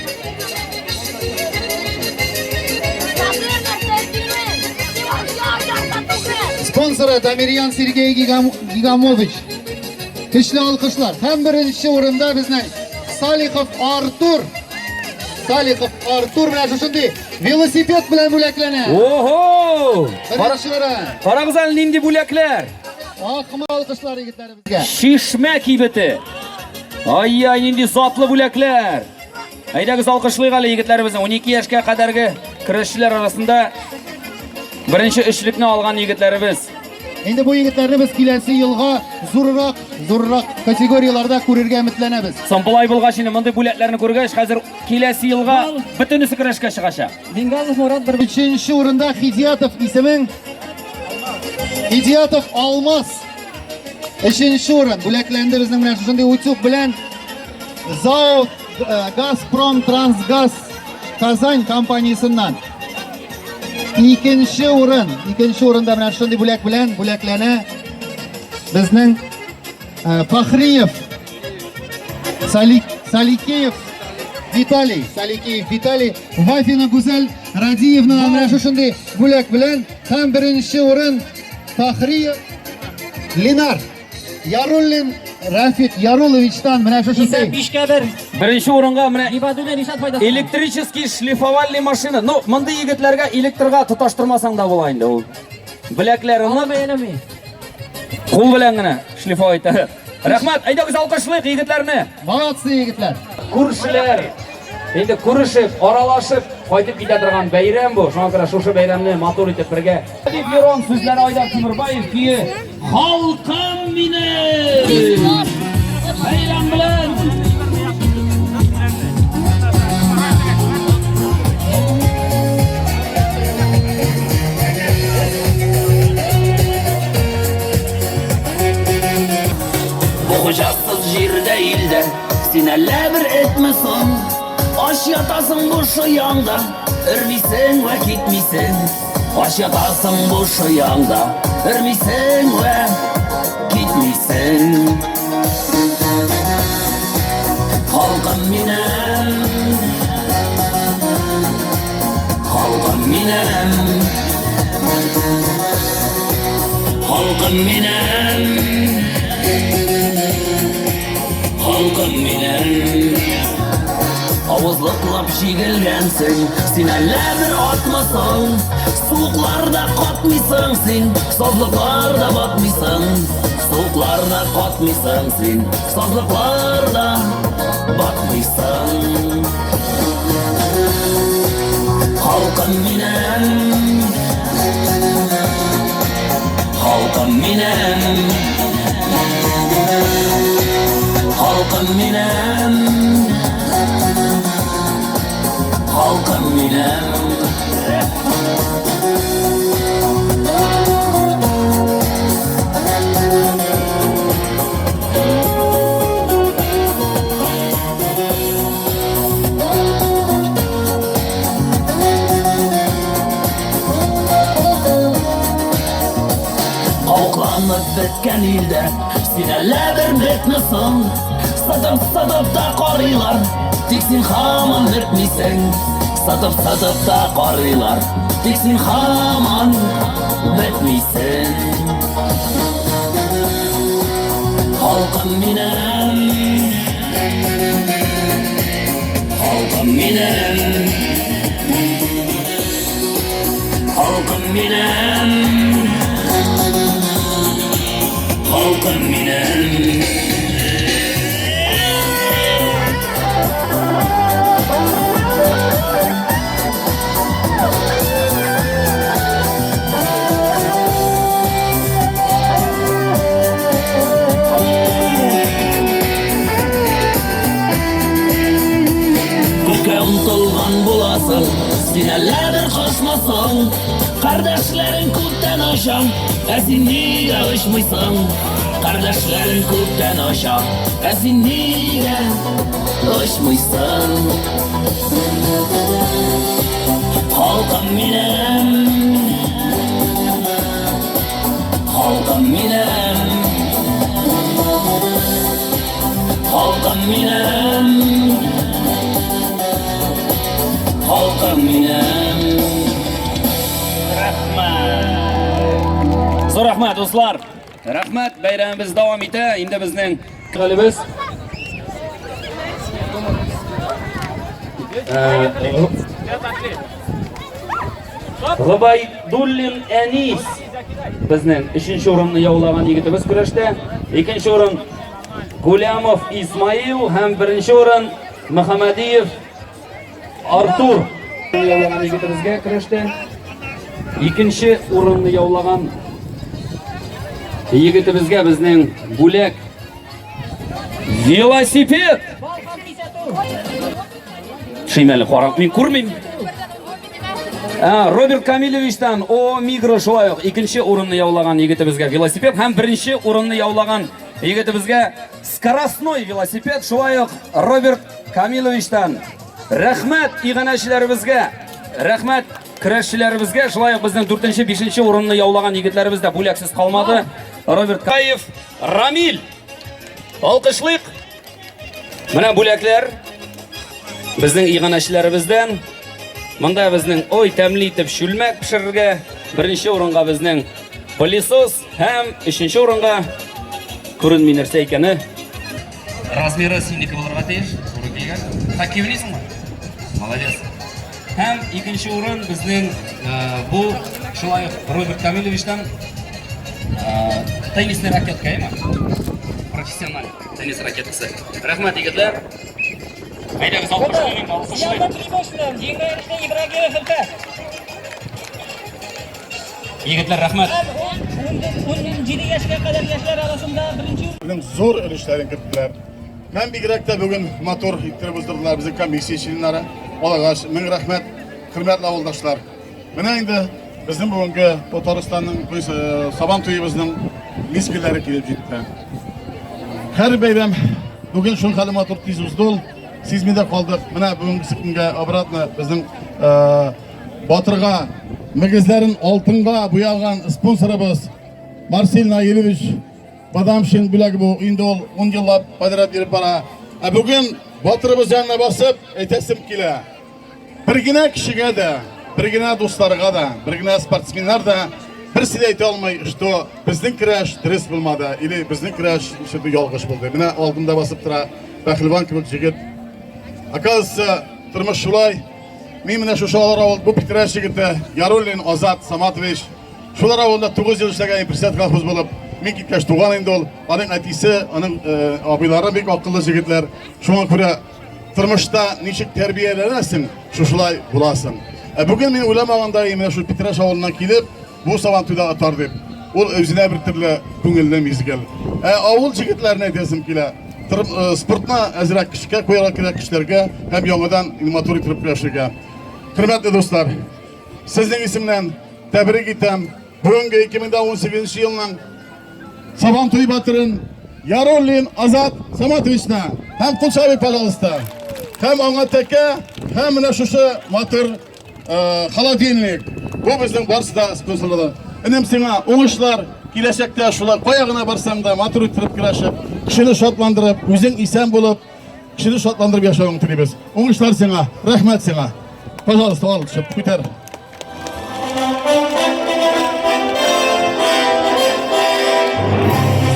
Спонсоры Дамирьян Сергей Гигамович. Көчле алкышлар. Һәм беренче урында безнең Салихов Артур. Салихов Артур менә шушындый велосипед белән бүләкләнә. Ого! Беренче урын. Карагыз әле нинди бүләкләр! Ахмы алкышлар егетләребезгә. Шишмә кибете. Ай-яй, нинди затлы бүләкләр. Әйдәгез алкышлыйк әле егетләребезне. 12 яшькә кадәрге көрәшчеләр арасында беренче өчлекне алган егетләребез. Инде бу егетләрне без киләсе елга зуррак, зуррак категорияләрдә күрергә өметләнәбез. Соң болай булгач инде мондый бүләкләрне күргәч, хәзер киләсе елга бөтенесе көрәшкә чыгачак. Мингазов Мурат бер Өченче урында Хидиятов исемең. Хидиятов Алмаз. Өченче урын бүләкләнде безнең белән шушындый утюг белән ЗАО Газпром Трансгаз Казань компаниясеннән. Икенче урын, икенче урында менә шундый бүләк белән бүләкләнә безнең Фахриев Саликеев Виталий, Саликеев Виталий, Вафина Гүзәл Радиевна менә шушындый бүләк белән һәм беренче урын Фахриев Ленар Яруллин Рафик Ярулловичтан менә шушындый. Исәп 5-кә 1. Беренче урынга менә Гыйбадуллин Ришат файдасына. электрический шлифовальный машина. Ну, мондый егетләргә электрга тоташтырмасаң да була инде ул. Беләкләре Аны нык, бәяләми. кул белән генә шлифовать итә. Рәхмәт, әйдәгез алкышлыйк егетләрне. Молодцы егетләр. Күршеләр инде күрешеп, аралашып кайтып китә торган бәйрәм бу. Шуңа күрә шушы бәйрәмне матур итеп бергә. Дип Мирон сүзләре Айдар Тимербаев көе Халкым минем! Бәйрәм белән! Бу хуҗасыз җирдә илдә Син әллә бер этме соң? Ач ятасың бу шояңда, Өрмисең вә китмисең. Ач ятасың бу шояңда, Өрмисең вә китмисең. Халкым минем, халкым минем, халкым минем, халкым минем. Авызлыклап җигелгәнсең, син әллә бер атмасың. Суыкларда катмыйсың син, сазлыкларда батмыйсың. Суыкларда катмыйсың син, сазлыкларда батмыйсың. Халкым минем, халкым минем, халкым минем, халкым минем. Каукланып беткән илдә син әллә бер бетме соң? Сатып-сатып та карыйлар, тик син һаман бетмисең. Сатып-сатып та карыйлар, тик син һаман бетмисең. Халкым минем, халкым минем, халкым минем, халкым минем. Күккә омтылган буласың, син әллә бер кошмысың? Кардәшләрең күктән оча, ә син нигә очмыйсың? Кардәшләрең күктән оча, ә син нигә очмыйсың? Халкым минем, халкым минем, Халкым минем, халкым минем. Рәхмәт. Зур рәхмәт, дуслар. Рәхмәт, бәйрәмебез дәвам итә. Инде безнең галибез Гобайдуллин Әнис безнең өченче урынны яулаган егетебез көрәштә. Икенче урын Гулямов Исмаил һәм беренче урын Мөхәммәдиев Артур яулаган егетебезгә көрәштә. Икенче урынны яулаган егетебезгә безнең бүләк велосипед. Шимәле карап мин күрмим. Роберт Камилевичтан О Мигро шулай ук икенче урынны яулаган егетебезгә велосипед һәм беренче урынны яулаган егетебезгә скоростной велосипед шулай ук Роберт Камиловичтан. Рәхмәт иганәчеләребезгә, рәхмәт көрәшчеләребезгә, шулай ук безнең 4-нче, 5-нче урынны яулаган егетләребез дә бүләксез калмады. Роберт Каев, Рамиль. Алкышлыйк. Менә бүләкләр безнең иганәчеләребездән. Монда безнең ой тәмле итеп чүлмәк пешерергә. Беренче урынга безнең пылесос һәм өченче урынга күренми нәрсә икәне. Размеры синеке булырга тиеш. Туры килгән. Хоккей уйныйсыңмы? Молодец. Һәм икенче урын безнең бу шулай ук Роберт Камилевичтан теннисный ракетка, әйме? Профессиональ теннис ракеткасы. Рәхмәт, егетләр. Әйдәгез, алкышлыйк инде, алкышлыйк. Егетләр, рәхмәт. 17 яшькә кадәр яшьләр арасында беренче Безнең зур өлешләрен керттеләр. Һәм бигрәк тә бүген матур иттереп уздырдылар безнең комиссия членнары. Аларга мең рәхмәт, хөрмәтле авылдашлар. Менә инде безнең бүгенге Татарстанның э, Сабан туебызның мизгелләре килеп җитте. Һәр бәйрәм бүген шул хәле матур тиз узды ул. Сизми дә калдык. Менә бүгенге көнгә обратно безнең э, батырга мөгезләрен алтынга буялган спонсорыбыз Марсель Наилевич Бадамшин бүләге бу. Инде ул 10 еллап подряд биреп бара. Ә бүген батырыбыз янына басып әйтәсем килә. Бер генә кешегә дә, бер генә дусларга да, бер генә спортсменнар да берсе дә әйтә алмый, что безнең көрәш дөрес булмады или безнең көрәш что-то ялгыш булды. Менә алдымда басып тора пәһлеван кебек җегет. Оказывается, тормыш шулай. Мин менә шушы алар авыл бу Питрәч егете Яруллин Азат Саматович. Шулар авылында 9 ел эшләгән председатель колхоз булып, мин киткәч туган инде ул. Аның әтисе, аның э, абыйлары бик акыллы җегетләр. Шуңа күрә тормышта ничек тәрбияләнәсең, шушылай буласың. Ә бүген мин уйламаганда менә шул Питрәч авылыннан килеп, бу Сабантуйда атар дип. Ул үзенә бер төрле күңелле мизгел. Ә авыл җегетләренә әйтәсем килә. Э, спортны әзрәк көчкә куярга кирәк кешеләргә һәм яңадан матур итеп көрәшергә. Хөрмәтле дуслар, сезнең исемнән тәбрик итәм. Бүгенге 2018 елның Сабан туй батырын Яруллин Азат Саматовичны һәм кул чабыйк, пожалуйста. Һәм аңа тәкә, һәм менә шушы матур э, холодильник. Бу безнең барысы да спонсорлары. Энем сиңа уңышлар, киләчәктә шулай кая гына барсаң да матур итеп көрәшеп, кешене шатландырып, үзең исән булып, кешене шатландырып яшәвеңне телибез. Уңышлар сиңа, рәхмәт сиңа. Пожалуйста, ал, төшеп, күтәр.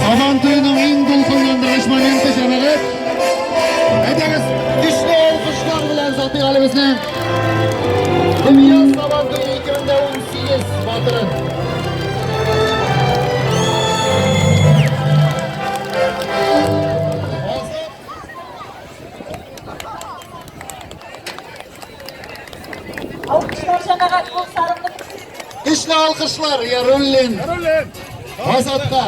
Сабан туеның иң дулкынландыргыч моменты, җәмәгать. Әйдәгез, көчле алкышлар белән озатыйк әле безне. Дөнья Сабан туе 2018 батырын. Алкышлар җәмәгать кул сарымны. Көчле алкышлар Яруллин. Азатка.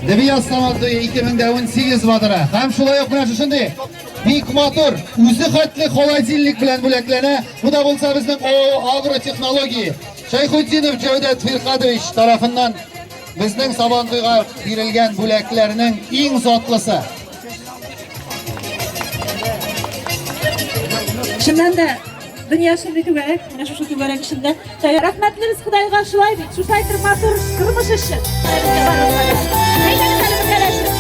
Дебияз Сабантуе 2018 батыры. Һәм шулай ук менә шушындый бик матур, үзе хәтле холодильник белән бүләкләнә. Бу да булса безнең ООО Агротехнологии Шәйхетдинов Җәүдәт Фирхадович тарафыннан безнең Сабантуйга бирелгән бүләкләрнең иң затлысы. Чыннан да, дөнья шундый түгәрәк, менә шушы түгәрәк эчендә. Рәхмәтлебез Ходайга шулай бит, шушылай бер матур тормыш өчен. Әйдәгез әле бергәләшеп.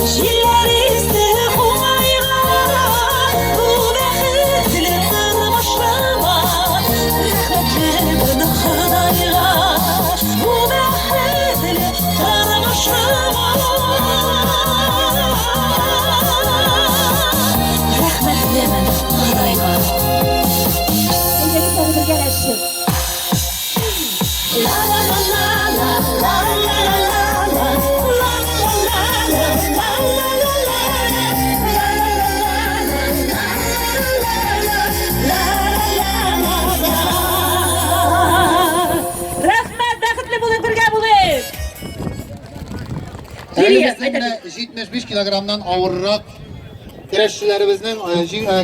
Җилләр исте уңайга, бу бәхетле тормышыма. Рәхмәтлемен Ходайга, бу бәхетле тормышыма. Рәхмәтлемен Ходайга. Әйдәгез әле бергәләшеп. Рәхмәт, бәхетле булыйк, бергә булыйк. Әле безнең менә 75 килограммнан авыррак көрәшчеләребезнең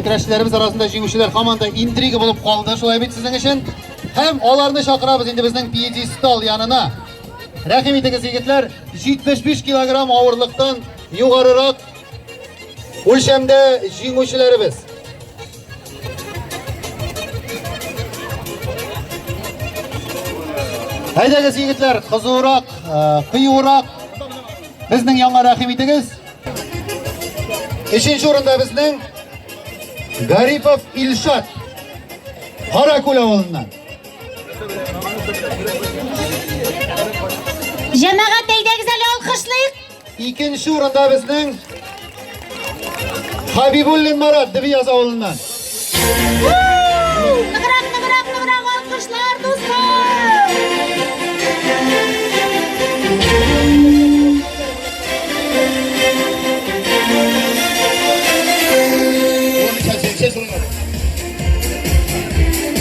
көрәшчеләребез арасында җиңүчеләр һаман да интрига булып калды, шулай бит сезнең өчен. Һәм аларны чакырабыз инде безнең пьедестал янына. Рәхим итегез, егетләр, 75 килограмм авырлыктан югарырак үлчәмдә җиңүчеләребез. Әйдәгез, егетләр, кызурак, кыюрак безнең янга рәхим итегез. Өченче урында безнең Гарипов Илшат. Каракүл авылыннан. Җәмәгать, әйдәгез әле алкышлыйк. Икенче урында безнең Хабибуллин Марат Дөбияз авылыннан. Ныграк, ныграк, ныграк алкышлар, дуслар!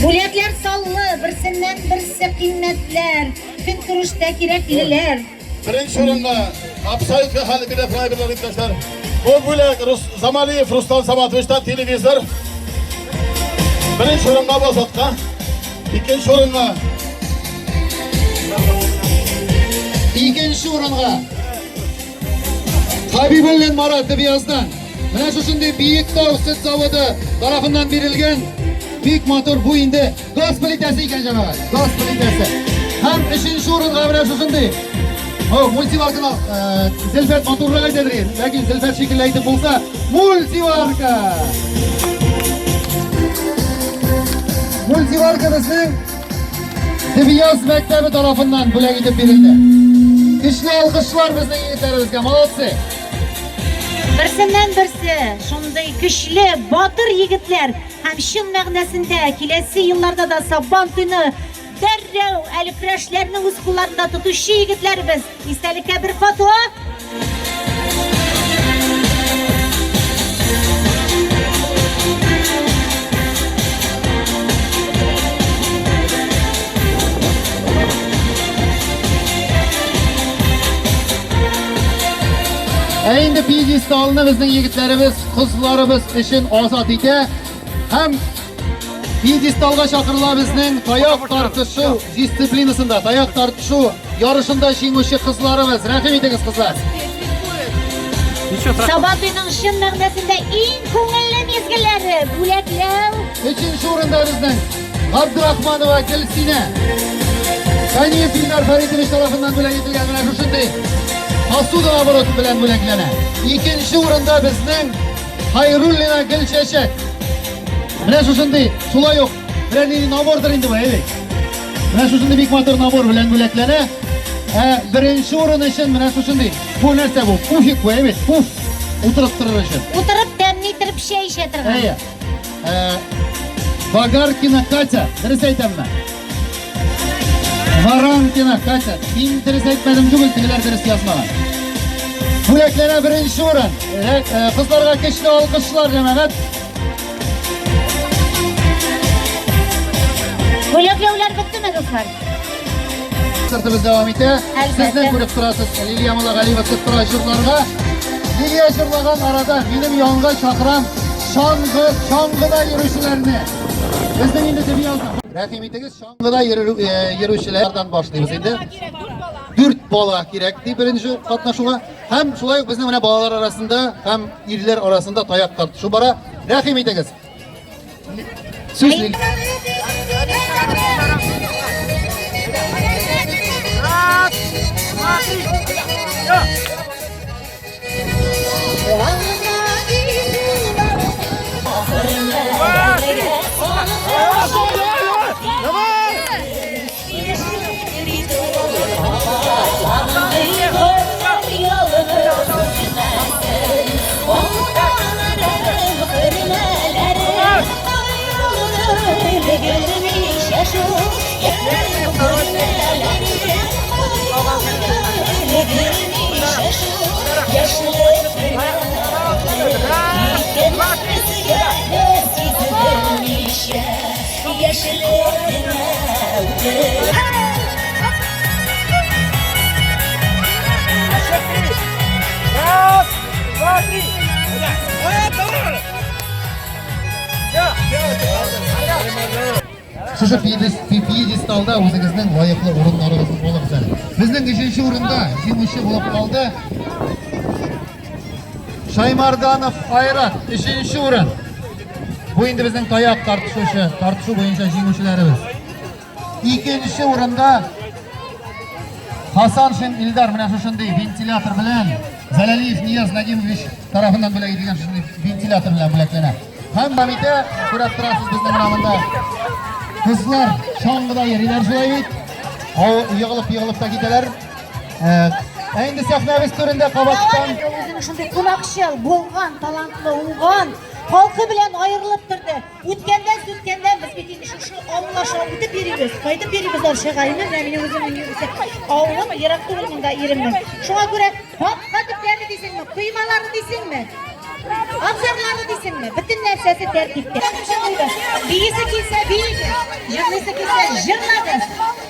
Бүләкләр саллы, берсеннән берсе кыйммәтләр, көнкүрештә кирәклеләр. Беренче урынга абсолютно хәл бирә торган иптәшләр. Бу бүләк Рус Замалиев Руслан Саматовичтан телевизор. Беренче урынга Базатка, икенче урынга Икенче урынга Хабибуллин Марат Дөбияздан. Менә шушындый Биектау сөт заводы тарафыннан бирелгән бик матур бу инде газ плитәсе икән, җәмәгать. Газ плитәсе. Һәм өченче урынга менә шушындый. О, мультиварканы Зөлфәт матуррак әйтәдер инде. Ләкин Зөлфәт шикелле әйтеп булса, мультиварка! Мультиварка безнең Дөбияз мәктәбе тарафыннан бүләк итеп бирелде. Көчле алкышлар безнең егетләребезгә, молодцы! Берсеннән берсе шундый көчле, батыр егетләр һәм чын мәгънәсендә киләсе елларда да Сабан туйны дәррәү әле көрәшләрне үз кулларында тотучы егетләребез. Истәлеккә бер фото. Ә инде пьедесталны безнең егетләребез, кызларыбыз өчен азат итә һәм пьедесталга чакырыла безнең таяк тартышу дисциплинасында, таяк тартышу ярышында җиңүче кызларыбыз. Рәхим итегез, кызлар. Сабантуйның чын мәгънәсендә иң күңелле мизгелләре бүләкләү. Өченче урында безнең Габдрахманова Гөлсинә. Ганиев Илдар Фәритович тарафыннан бүләк ителгән менә шушындый посуда обороты белән бүләкләнә. Икенче урында безнең Хайруллина Гөлчәчәк. Менә шушындый, шулай ук берәр нинди набордыр инде бу, әйе. Менә шушындый бик матур набор белән бүләкләнә. Ә беренче урын өчен менә шушындый. Бу нәрсә бу? Пуфик бу, әйе. Пуф. Утырып торыр өчен. Утырып тәмле итеп чәй эчә торган. Әйе. Вагаркина Катя, дөрес әйтәмме? Варанкина Катя. Мин дөрес әйтмәдем түгел, тегеләр дөрес язмаган. Бүләкләрә беренче урын. Кызларга көчле алкышлар, җәмәгать. Бүләкләүләр беттеме, дуслар? Концертыбыз дәвам итә. Әлбәттә. Сезне күреп торасыз. Лилия Муллагалиева тотып тора җырларга. Лилия җырлаган арада минем янга чакырам чаңгы, чаңгыда йөрүчеләрне. Безнең инде дөнья. Рәхим итегез, чаңгыда йөрүчеләрдән башлыйбыз инде. Дүрт бала кирәк ди беренче катнашуга. Һәм шулай ук безнең менә балалар арасында һәм ирләр арасында таяк тартышу бара. Рәхим итегез. Сүз Лилия. Раз, два, три. Шушы пьедесталда үзегезнең лаеклы урыннарыгызны алыгыз әле. Безнең өченче урында җиңүче булып калды Шаймарданов Айрат, өченче урын. Бу инде безнең таяк тартышучы, тартышу буенча җиңүчеләребез. Икенче урында Хасаншин Илдар менә шушындый вентилятор белән Залалиев Нияз Надимович тарафыннан бүләк ителгән шушындый вентилятор белән бүләкләнә. Һәм комитә күрәп торасыз безнең менә монда. Кызлар чаңгыда йөриләр шулай бит. Егылып-егылып та китәләр. Ә инде сәхнәбез түрендә кабаттан Үзенең шундый кунакчыл, булган, талантлы, уңган халкы белән аерылып торды. Үткәндән сүткәндән без бит инде шушы авыл аша үтеп йөрибез, кайтып йөрибез Арчага. Әйме, менә минем үземнең авылым ерак түгел монда иремнең. Шуңа күрә капка төпләре дисеңме, коймалары дисеңме, абзарлары дисеңме, бөтен нәрсәсе тәртиптә. Биисе килсә биегез, җырлыйсы килсә җырлагыз.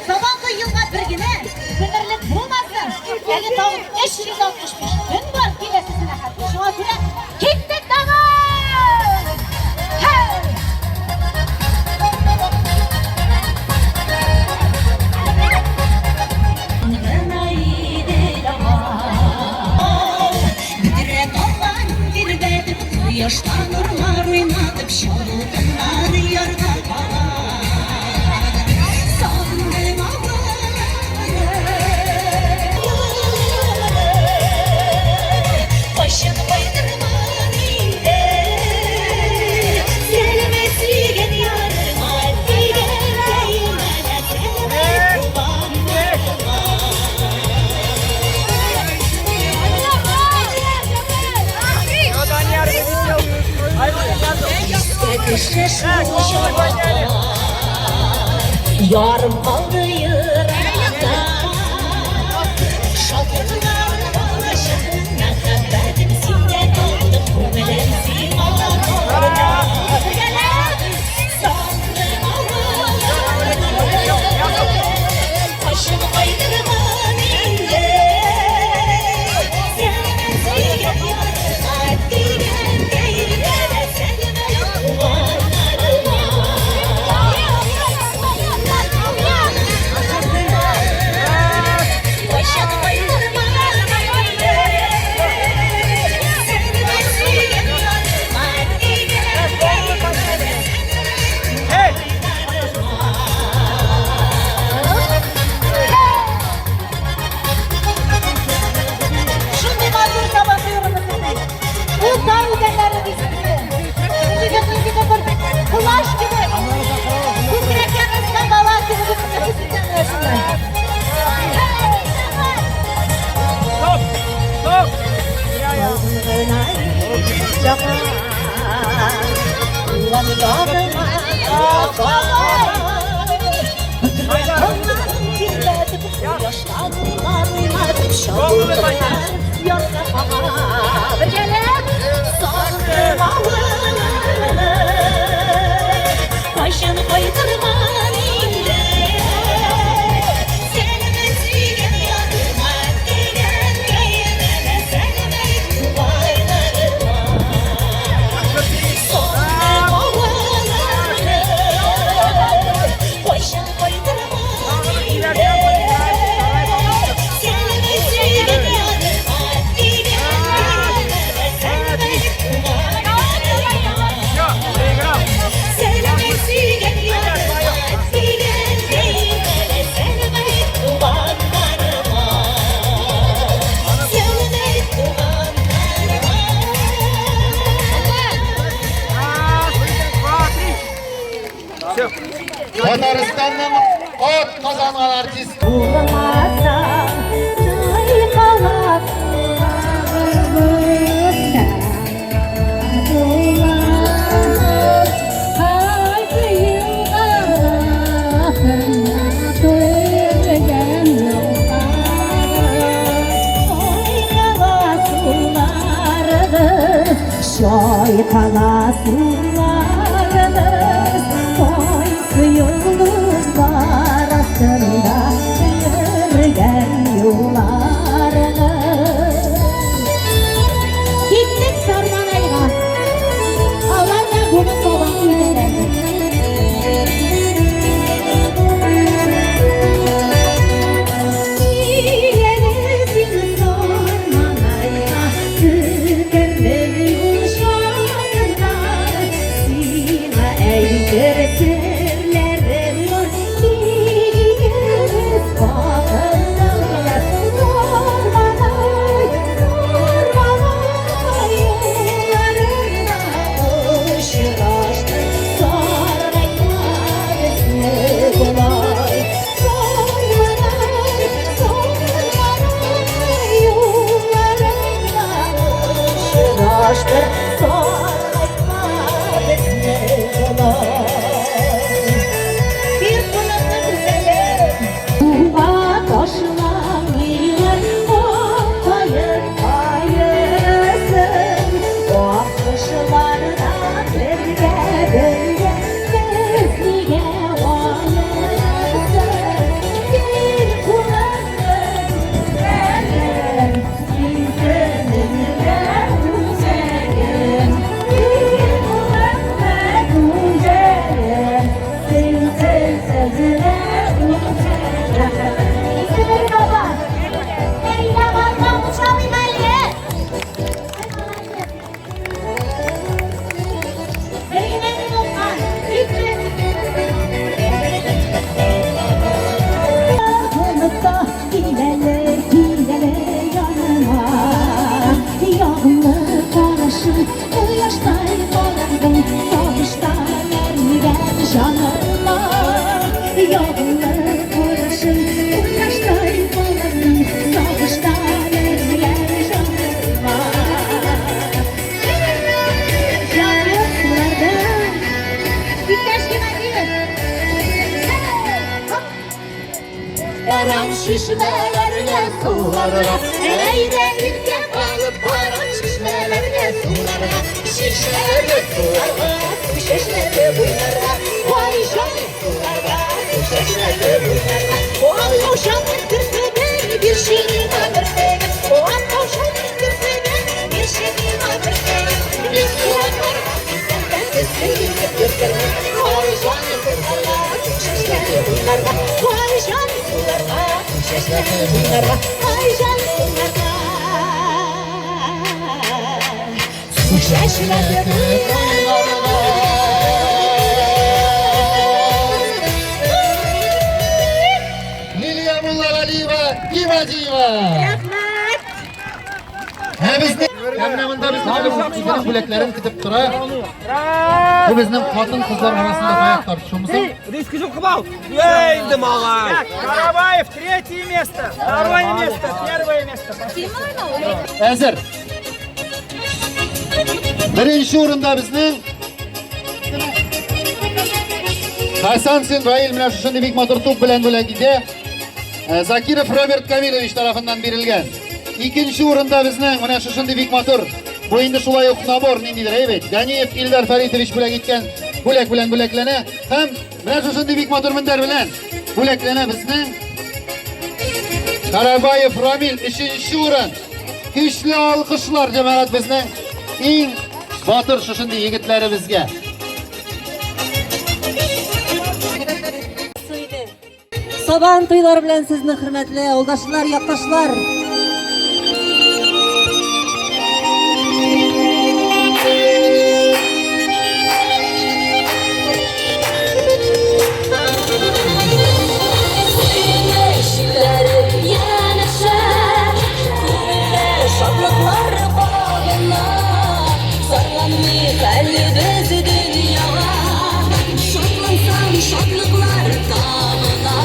Сабантуй елга бер генә, гомерлек булмасын. Әле тагын 365 көн бар киләсесенә хәтле. Шуңа күрә киттек тагын! Һәй! Кояшта нурлар уйнатып, чалутыннар ярга кала. Сагындым авылны. Кайчан кайтырмын инде? Сәламәт сөйгән ярыма, дигәндәй менә сәламәт туганнарыма. Искә төшә шул чаклар, Ярым калды еракта. Шатлыклар балачак, Мәхәббәтем синдә калды, Күңелем сиңа барда. Бергәләп! Сагындым авылны, Кайчан кайтырмын инде? Сәламәт сөйгән ярыма, дигәндәй генә сәламәт туганнарыма. Кайчан кайтырмын инде? Сәламәт сөйгән ярыма, дигәндәй генә сәламәт Шундый матур Сабантуй урыны сезнең. Утар үләннәре дисеңме? Ниндидер ниндидер бер колач кебек. Күкрәккә кыскан бала кебек үсеп үскән менә шунда. Стоп! Стоп! Гына якын, Туган ягыма тирбәтеп, Кояшта нурлар уйнатып, Чалутыннар ярга кага. Бергәләп! Сагындым авылны, Кайчан кайтырмын инде? Сәламәт сөйгән ярыма, дигәндәй генә сәламәт туганнарыма. Сагындым авылны, Кайчан кайтырмын инде? Сәламәт сөйгән ярыма, дигәндәй генә сәламәт туганнарыма. Все, проиграл. Сәламәт сөйгән ярыма, дигәндәй генә сәламәт туганнарыма. Сәламәт туганнарыма. Раз, два, три. Все. Татарстанның атказанган артист Булмаса, чайкала суларыбыз, Кайсы елга түгелгән юлларыбыз, Чайкала суларыбыз, чайкала суларыбыз, Кайсы кояштыр, саргайтма безне болай. Бир кулыңны гүзәлем. Суга ташламыйлар ак каен каесын. Ак кошларда бергә бергә без нигә аерсын? Бир кулыңны гүзәлем, син безгә үзәгем. Бир кулыңны гүзәлем, син безгә үзәгем. Исеме баба. Әйдә барма учамыйм әле. Бер генә минутка. Ике. Сагынып киләле, киләле яныма. Ягымлы карашы, кояштай карадың, сагыштан әрнегән җаныма. Ягымлы карашы, кояштай карадың, сагыштан әрнегән җаныма. Җанлыкларда Иптәш Геннадиев. Хоп! Барам чишмәләргә суларга, әйдә иркә калып барам чишмәләргә суларга, чишмәләргә суларга, су чәчмәле буйларга, ай җаным суларга, су чәчмәле буйларга. Ай таушанның керфеген, бирче миңа бер тиен, ай таушанның керфеген, бирче миңа бер тиен. Мин урамнарга китсәм дә сөенеп йөртермен. Ай җаным суларга, су чәчмәле буйларга, ай җаным суларга, су чәчмәле буйларга, ай җаным суларга. Су чәчмәле буйларга. Лилия Муллагалиева, Гимадиева. Рәхмәт! Ә безне менә монда безнең үзенең бүләкләрен көтеп тора. Бу безнең хатын-кызлар арасында таяк тартышумы? Риски йолкып ал. Эй, инде малай. Карабаев, третье место, второе место, первое место. Әзер. Беренче урында безнең Хасансин Раил менә шушындый бик матур туп белән бүләк итә. Закиров Роберт Камилович тарафыннан бирелгән. Икенче урында безнең менә шушындый бик матур. Бу инде шулай ук набор ниндидер, әйбәт. Ганиев Илдар Фаритович бүләк иткән бүләк белән бүләкләнә һәм менә шушындый бик матур мендәр белән бүләкләнә безнең Карабаев Рамил өченче урын. Көчле алкышлар җәмәгать безнең иң батыр шушындый егетләребезгә. Сабан туйлары белән сезне хөрмәтле авылдашлар, якташлар. Сөенечләре янәшә, күңелдә шатлыклар кабына. Зарланмыйк әле без дөньяга, шатлансаң шатлыклар табыла.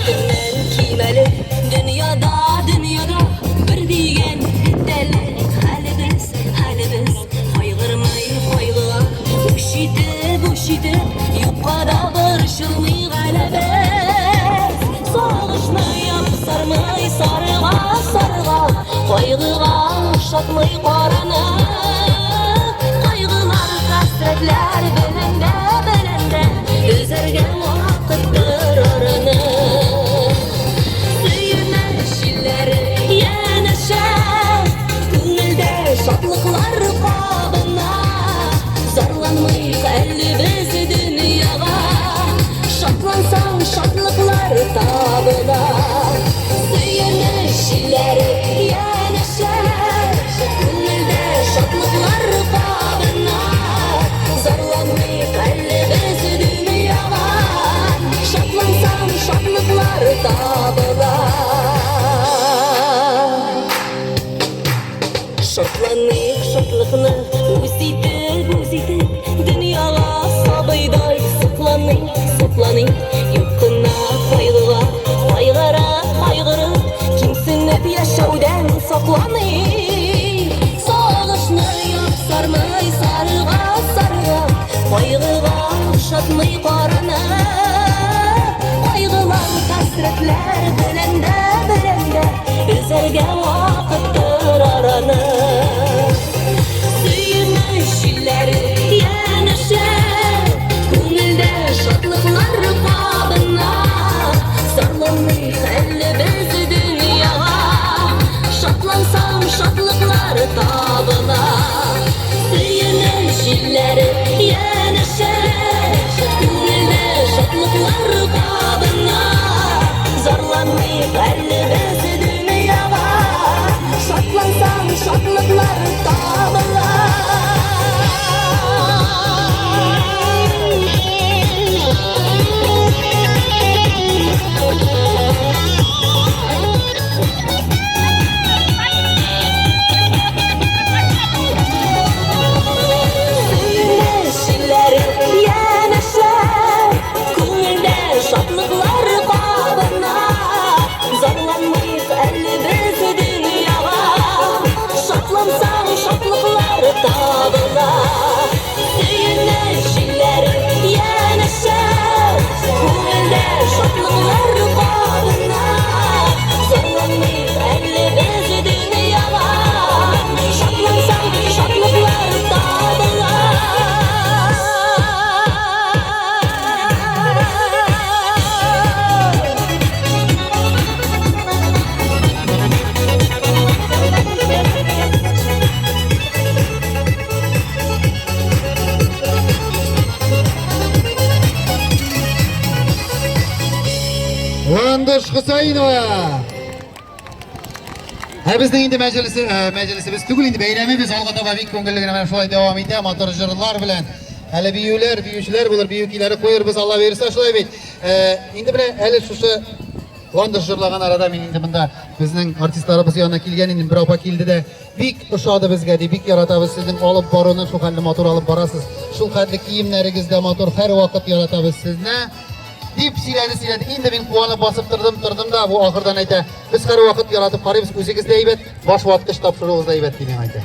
Көннән кимәле дөньяда, дөньяда бер дигән бетәле хәлебез, хәлебез кайгырмый кайгыга үч итеп, үч итеп юкка да борчылмый галәбез. Сагышны япсармый сарыга, сарыга кайгыга охшатмый караны. Кайгылар, хәсрәтләр белән дә, белән дә өзәргә вакыттыр араны. Сөенеч җилләре янәшә, күңелдә шатлыклар кабына. Зарланмыйк әле без дөньяга, шатлансаң шатлыклар табыла. Сөенеч җилләре янәшә, күңелдә шатлыклар кабына. Зарланмыйк әле без дөньяга, шатлансаң шатлыклар табыла. Шатланыйк шатлыкны үз итеп, үз итеп, Дөньяга сабыйдай сокланыйк, сокланыйк. Юк кына кайгыга кайгыра, кайгырып, Кимсенеп яшәүдән сакланыйк. Сагышны япсармый сарыга, сарыга, Кайгыга охшатмый караны. Кайгылар, хәсрәтләр белән дә, белән дә, Өзәргә вакыттыр араны. Сөенеч җилләре янәшә, Күңелдә шатлыклар кабына. Зарланмыйк әле без дөньяга, Шатлансаң, шатлыклар табыла. Сөенеч җилләре янәшә, Күңелдә шатлыклар кабына. Зарланмыйк әле без дөньяга, Шатлансаң, шатлыклар табыла. Сөенеч җилләре янәшә, Күңелдә шатлыклар кабына. Зарланмыйк әле без дөньяга, Шатлансаң, шатлыклар табыла. Сөенеч җилләре янәшә, Күңелдә шатлыклар кабына. Зарланмыйк әле без дөньяга, Шатлансаң, шатлыклар табыла. Ландыш Хусаинова. Ә безнең инде мәҗлесе, мәҗлесебез түгел инде бәйрәмебез алга таба бик күңелле генә менә шулай дәвам итә, матур җырлар белән. Әле биюләр, биючеләр булыр, бию көйләре куербыз, Алла бирсә, шулай бит. Инде менә әле шушы Ландыш җырлаган арада мин инде монда безнең артистларыбыз янына килгән идем, бер апа килде дә, бик ошады безгә ди, бик яратабыз сезнең алып баруны, шул хәтле матур алып барасыз, шул хәтле киемнәрегез дә матур, һәрвакыт яратабыз сезне. Дип сөйләде, сөйләде. Инде мин куанып басып тордым, тордым да, бу ахырдан әйтә, без һәрвакыт яратып карыйбыз, үзегез дә әйбәт, баш ваткыч тапшыруыгыз да әйбәт, ди миңа әйтә.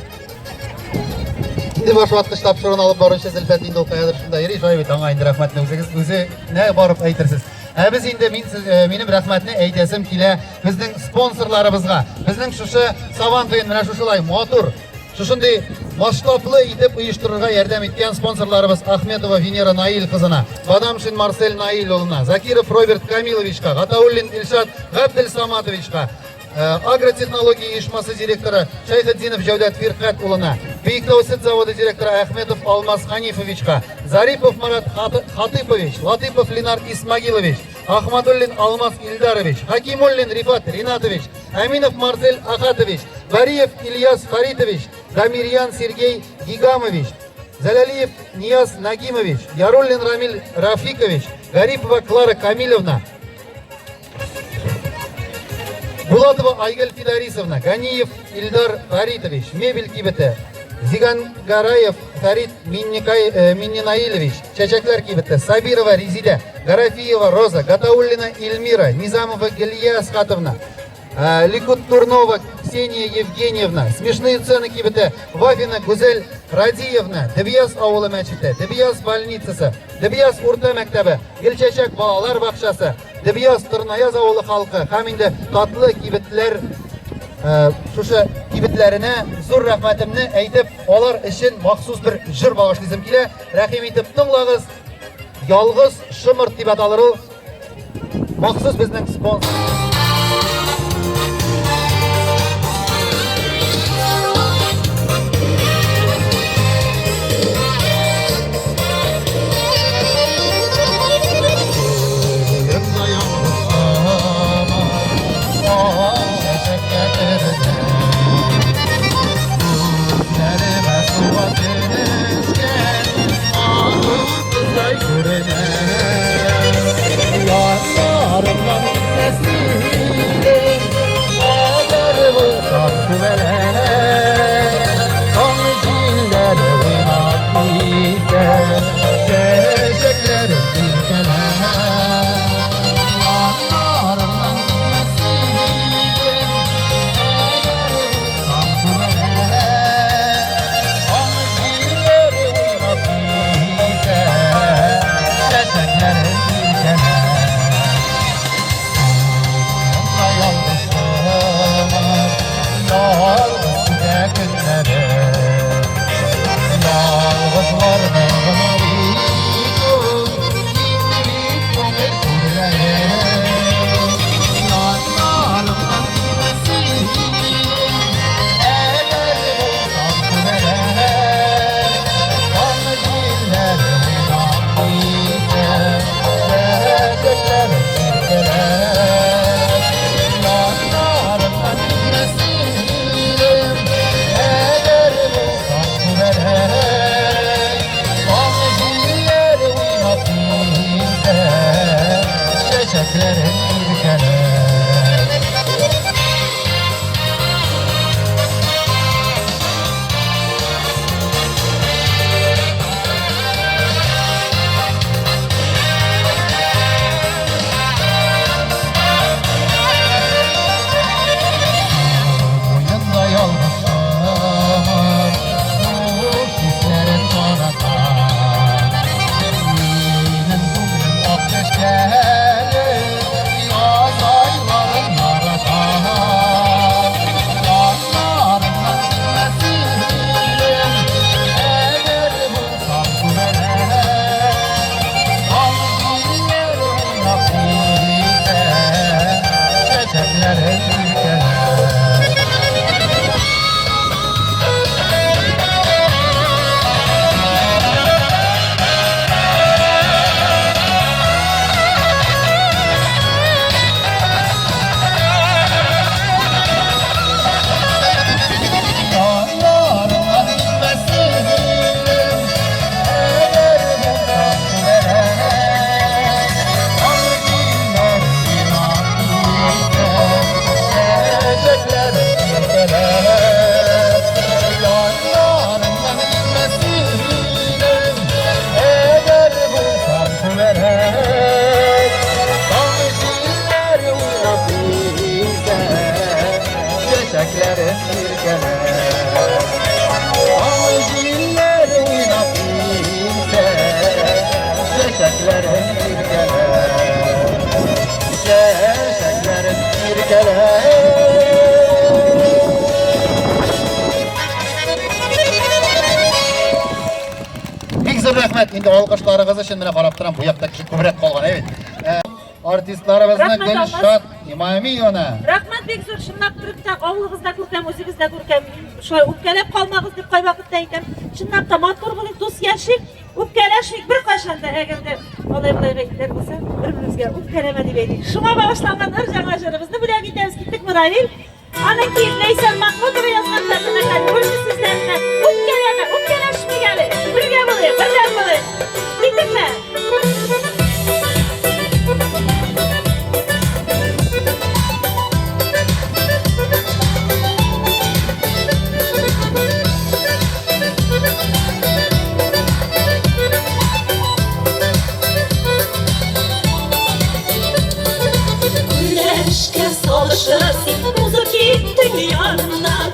Инде баш ваткыч тапшыруын алып баручы Зөлфәт инде ул каядыр шунда йөри, шулай бит, аңа инде рәхмәтне үзегез үзенә барып әйтерсез. Ә без инде мин сез, минем рәхмәтне әйтәсем килә безнең спонсорларыбызга. Безнең шушы Сабан туен менә шушылай матур, шушындый масштаблы итеп оештырырга ярдәм иткән спонсорларыбыз Ахметова Венера Наил кызына, Бадамшин Марсель Наил улына, Закиров Роберт Камиловичка, Гатауллин Илшат Габделсаматовичка, Агротехнология оешмасы директоры Шәйхетдинов Җәүдәт Фиркать улына, Биектау сөт заводы директоры Әхмәтов Алмаз Ханифовичка, Зарипов Марат Хатыпович, Латыпов Ленар Исмагилович, Ахмадуллин Алмаз Илдарович, Хакимуллин Рифат Ринатович, Әминов Марсель Ахатович, Бариев Ильяс Фаритович, Дамирьян Сергей Гигамович, Залялиев Нияз Нагимович, Яруллин Рамиль Рафикович, Гарипова Клара Камилевна, Булатова Айгөл Фидарисовна, Ганиев Илдар Фаритович, мебель кибете, Зигангараев Фарид Миннинаилович, Чәчәкләр кибете, Сабирова Резида, Гарафиева Роза, Гатауллина Эльмира, Низамова Галия Асхатовна, Ликут Турнова Ксения Евгеньевна, Смешные цены кибете, Вафина Гүзәл Радиевна, Дөбъяз авылы мәчете, Дөбъяз больницасы, Дөбъяз урта мәктәбе, Гөлчәчәк балалар бакчасы, Дөбъяз Торнаяз авылы халкы һәм инде татлы кибетләр шушы кибетләренә зур рәхмәтемне әйтеп, алар өчен махсус бер җыр багышлыйсым килә. Рәхим итеп тыңлагыз. Ялгыз шомырт дип аталыр ул. Махсус безнең спонсор. исә, чәчәкләр иркәләр. Яннарымнан китмәс идем, әгәр булсам күбрәк. Таң җилләре уйнап исә, чәчәкләр иркәләр. Су буенда ялгызлыгым, ялгыз үтә көннәрем. Ялгызларның гына бит ул, киң бит күңел түрләре. Яннарымнан китмәс идем, әгәр булсам күбрәк. Таң җилләре уйнап исә, чәчәкләр иркәләр. Яннарымнан китмәс идем, әгәр булсам күбрәк. Таң җилләре уйнап исә, чәчәкләр иркәләр. Буенда ялгызлыгым, хуш исләрен тарата. Минем күңелем ак чәчкәле, яз айларын ярата. Яннарымнан китмәс идем, әгәр булсам күбрәк. Таң җилләре уйнап исә, чәчәкләр иркәләр. Yanlarımdan gitmez idem, eğer bulsam күбрәк. Таң җилләре уйнап исә, чәчәкләр иркәләр. Yanlarımdan gitmez idem, әгәр булсам күбрәк. Таң җилләре уйнап исә, чәчәкләр иркәләр. Таң җилләре уйнап исә, чәчәкләр иркәләр. Чәчәкләр иркәләр. Бик зур рәхмәт. Инде алкышларыгыз өчен менә карап торам, бу якта кеше күбрәк калган, әйбәт. Артистларыбызны Рәхмәт, Алмаз. Гөлшат Имамиевна. Рәхмәт бик зур, чынлап торып та авылыгыз да күркәм, үзегез дә күркәм. Шулай үпкәләп калмагыз дип кайвакытта әйтәм. Чынлап та матур булып дус яшик, үпкәләшмик беркайчан да, әгәр дә алай болай әйткән булса, бер-беребезгә үпкәләмә дип әйтик. Шуңа багышланган өр-яңа җырыбызны бүләк итәбез. Киттекме, Равил? Аннан кейін Ләйсән Махмутова язган Фатыйма Хәлиуллина сүзләренә үпкәләмә, үпкәләшмик әле. Бергә булыйк, бердәм булыйк. Киттекме? Күлләшкә салышып, син узып киттең янымнан.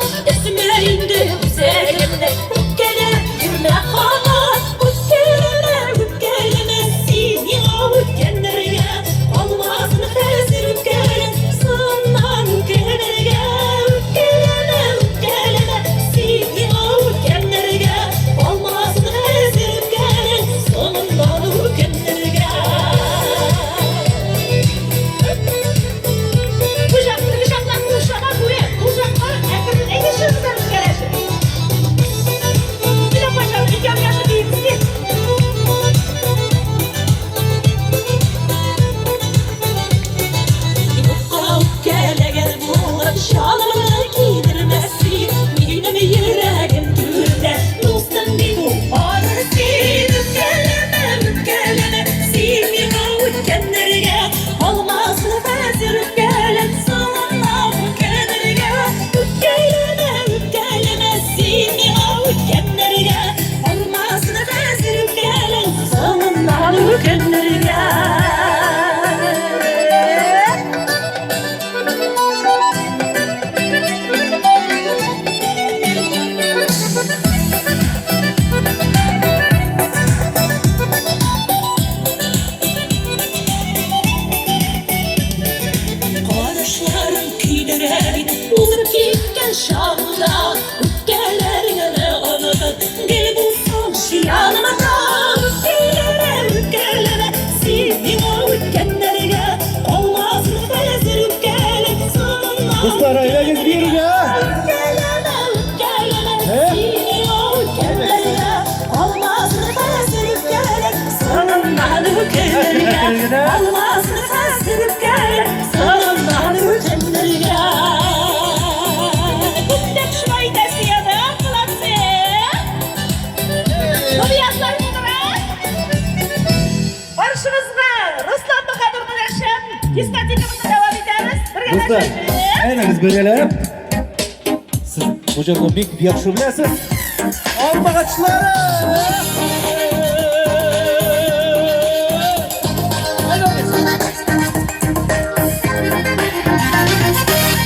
Әйдәгез бергәләп. Сез бу җырны бик яхшы беләсез. Алмагачлары!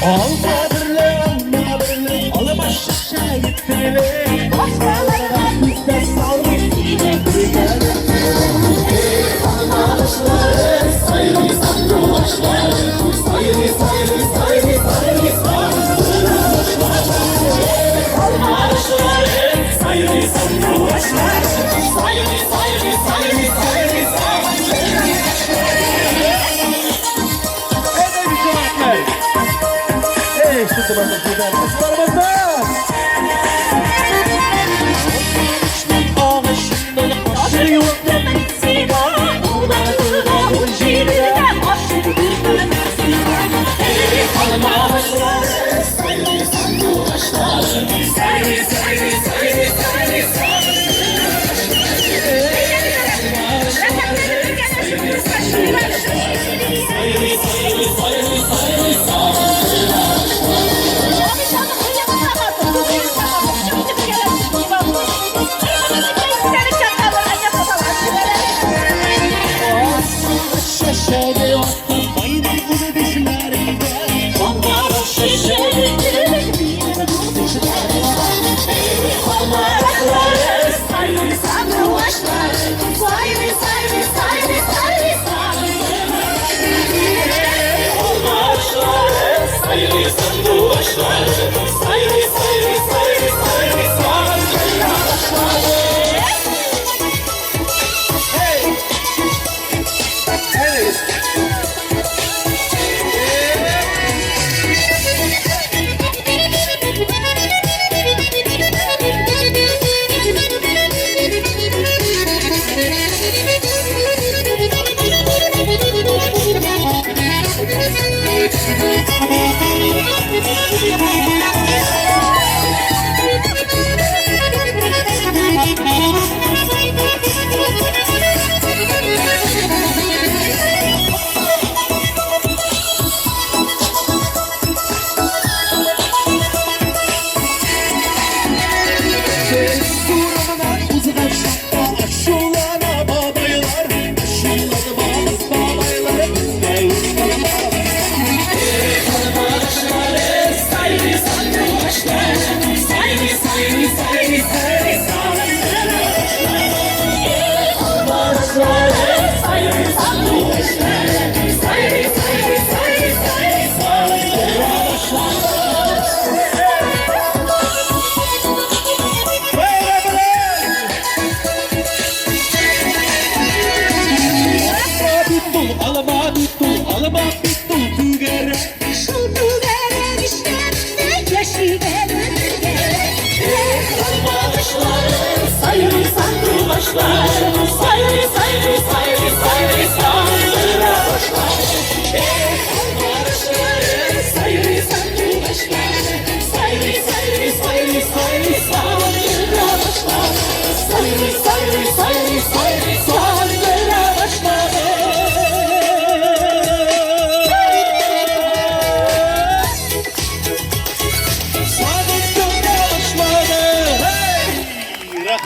Алма берле, алма берле, алма шешә еттерле. Башкаларга күз дә салмый, сине күргән. Алмагачлары, сайрый сандугачлары, сайрый, сайрый, сайрый, сайрый сандугачлары. Алмагачлары, сайрый сандугачлары, сайрый, сайрый, сайрый, сайрый сандугачлары. Әйдәгез, җәмәгатьләр! Эй, шушы матур сүзләр, кызларыбызны!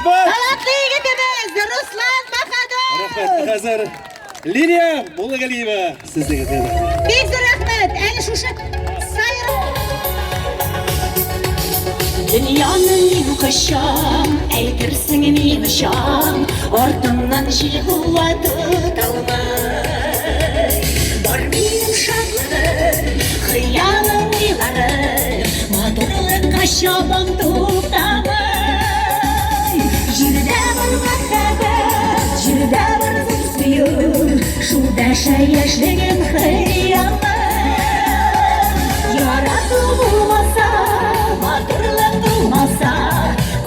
Талантлы егетебез Руслан Махадов! Рәхмәт. Хәзер Лилия Муллагалиева сезнең. Бик зур рәхмәт. Әле шушы сайр Дөньяны мин кочам, әйтерсең мин очам, артымнан җил куа тоталмай. Бар минем шатлыгым, хыялым, уйларым, матурлыкка чабам туктамай. Җирдә бар мәхәббәт, җирдә бар зур сөю, шул дәшә яшьлегем хыялым. Ярату булмаса, матурлык булмаса,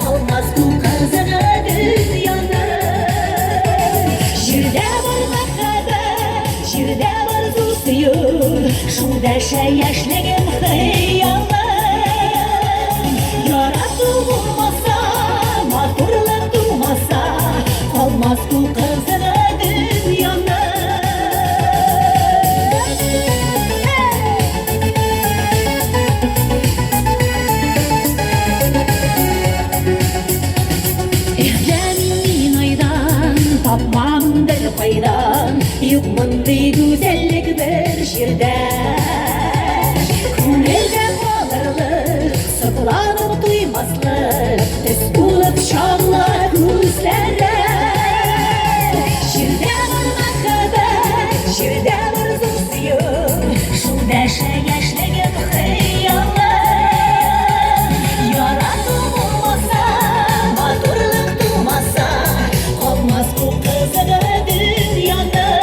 калмас бу кызыгы дөньяның. Җирдә бар мәхәббәт, җирдә бар зур сөю, шул дәшә яшьлегем хыялым. Ярату булмаса, матурлык тумаса, калмас бу кызыгы дөньяның. Сокланып туймаслык, төс булып чагыла күзләре. Җирдә бар мәхәббәт, җирдә бар зур сөю, шул дәшә яшьлегем хыялы. Ярату булмаса, матурлык тумаса, калмас бу кызыгы дөньяның.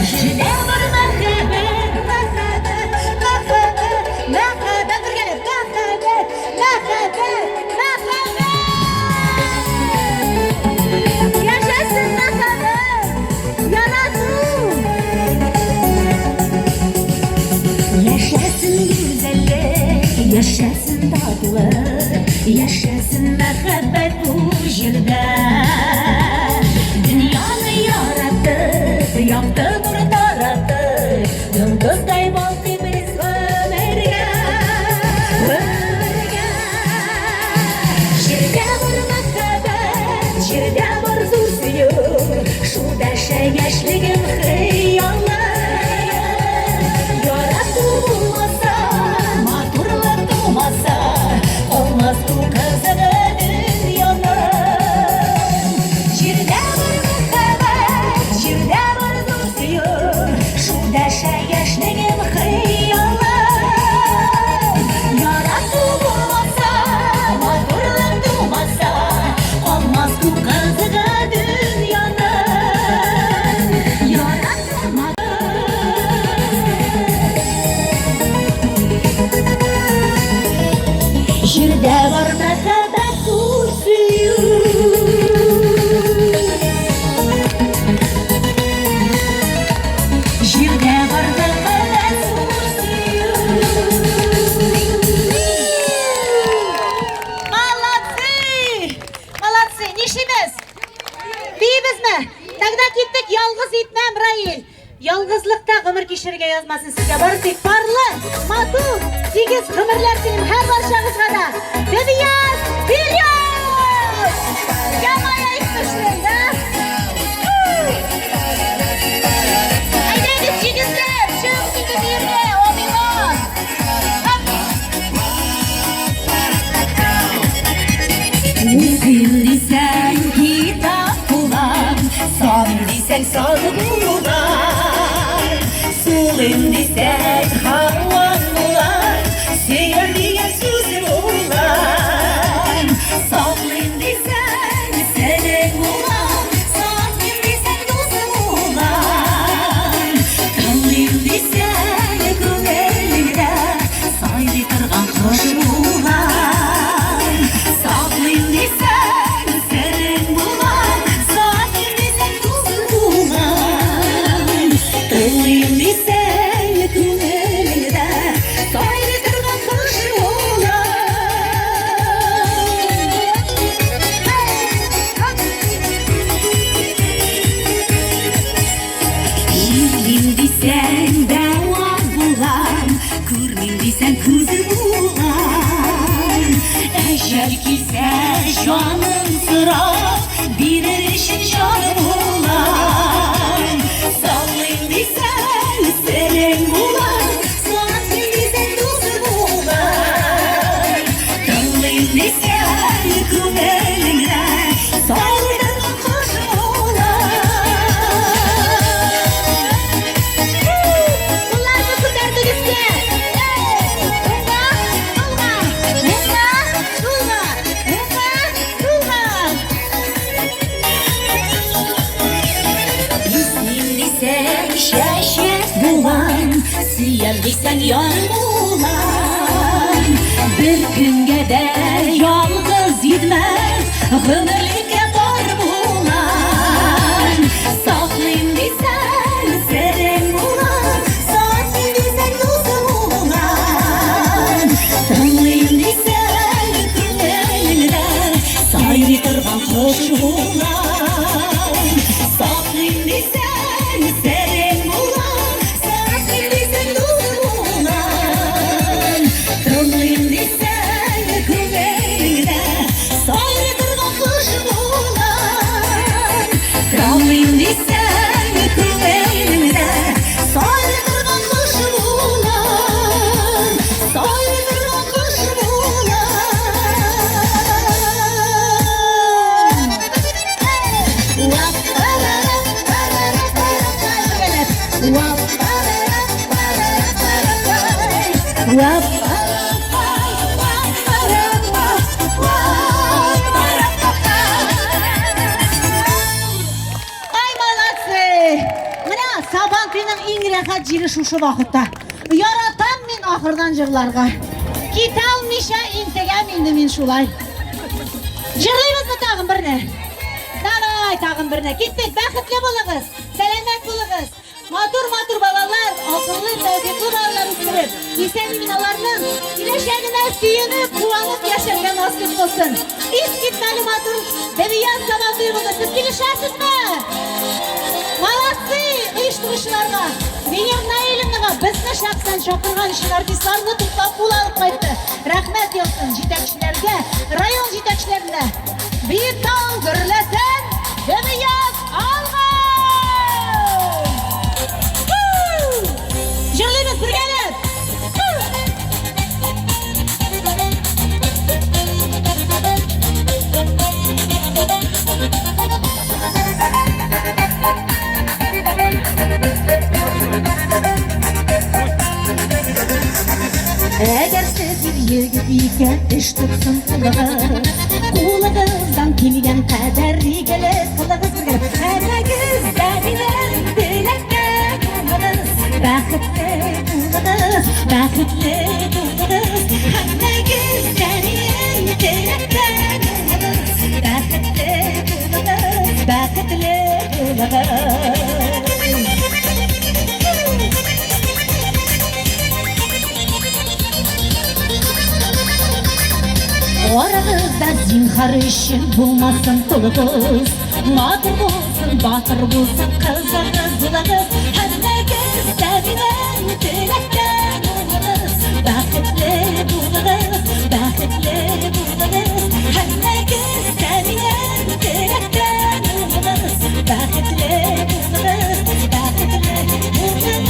Җирдә бар мәхәббәт, мәхәббәт, мәхәббәт, мәхәббәт, бергәләп, мәхәббәт, мәхәббәт, мәхәббәт! Яшәсен мәхәббәт! Ярату! Яшәсен гүзәллек, яшәсен татлылык, яшәсен мәхәббәт бу җирдә. Дөньяны яратып, якты нур таратып, йолдыздай балкыйбыз гомергә, гомергә. Җирдә бар мәхәббәт, җирдә бар зур сөю, шул дәшә яшьлегем хыялы. Ярату булмаса, матурлык тумаса, калмас бу кызыгы дөньяның. Җирдә бар мәхәббәт, җирдә бар зур сөю, шул дәшә яшьлегем хыялы. Ярату булмаса, матурлык тумаса, калмас бу кызыгы дөньяның. Ярату Җирдә бар мәхәббәт зур сөю. Җирдә бар мәхәббәт зур сөю. Молодцы! Молодцы! Нишлибез? Биибезме? Тогда киттек, ялгыз итмәм, Раил. Ялгызлыкта гомер кичерергә язмасын сезгә. Бары тик парлы, матур, тигез гомерләр телим һәр барчагызга да. Дөнья вперед! Я моя әйтмешләй, да? Әйдәгез, егетләр, чыгыгыз инде биергә, абыйлар. Һап! Укыйм дисәң, китап булам, саныйм дисәң, сан булам. Сулыйм дисәң, һаваң булам, сөям дигән сүзем булам. Саклыйм дисәң, серең булам, сатыйм дисәң, дусым булам. Тыңлыйм дисәң, күңелеңдә сайрый торган кош булам. Саклыйм дисәң, серең булам, сатыйм дисәң, дусым булам. Тыңлыйм дисәң, күңелеңдә сайрый торган кош булам. Чирлим дисәң, дәва булам, күрмим дисәң, күзем булам. Әҗәл килсә, җаным сорап, бирер өчен җаным булам. Саклыйм дисәң, серең булам, сатыйм дисәң, дусым булам. Тыңлыйм дисәң, күңелеңдә сайрый торган кош булам. Кулларны күтәрдек өскә. Уңга, сулга, уңга, сулга, уңга, сулга. Исним дисәң, чәчәк булам, сөям дисәң, яр булам. Бер көнгә дә ялгыз йөрмәм, гомерлеккә пар булам. Саклыйм дисәң, серең булам, сатыйм дисәң, дусым булам. Тыңлыйм дисәң, күңелеңдә сайрый торган кош булам. Саклыйм дисәң, серең булам, сатыйм дисәң, дусым булам. Тыңлыйм дисәң, күңелеңдә сайрый торган кош. җире шушы вакытта. Яратам мин ахырдан җырларга. Китә алмыйча интегәм инде мин шулай. Җырлыйбызмы тагын берне? Давай, тагын берне. Киттек, бәхетле булыгыз, сәламәт булыгыз. Матур-матур балалар, акыллы, тәүфиклы балалар үстереп, исән-имин аларның киләчәгенә сөенеп, куанып яшәргә насыйп булсын. Искитмәле матур Дөбъяз Сабантуе булды. Сез килешәсезме? Молодцы! Оештыручыларга, Венера Наилевнага безне шәхсән чакырган өчен артистларны туплап кул алып кайтты. Рәхмәт яусын җитәкчеләргә, район җитәкчеләренә. Биектау гөрләсен, Дөбъяз алга! Җырлыйбыз бергәләп! Әгәр сез ир егет икән, эш тотсын кулыгыз. Кулыгыздан килгән кадәр игелек кылыгыз бергәләп. Һәммәгез дә минем теләккә булыгыз. Бәхетле булыгыз, бәхетле булыгыз. Һәммәгез дә минем теләккә булыгыз. Бәхетле булыгыз, бәхетле булыгыз. Арагызда зинһар өчен булмасын тулыгыз. Матур булсын, батыр булсын, кызыгыз булыгыз. Һәммәгез дә минем теләктә булыгыз. Бәхетле булыгыз, бәхетле булыгыз. Һәммәгез дә минем теләктә булыгыз. Бәхетле булыгыз, бәхетле булыгыз.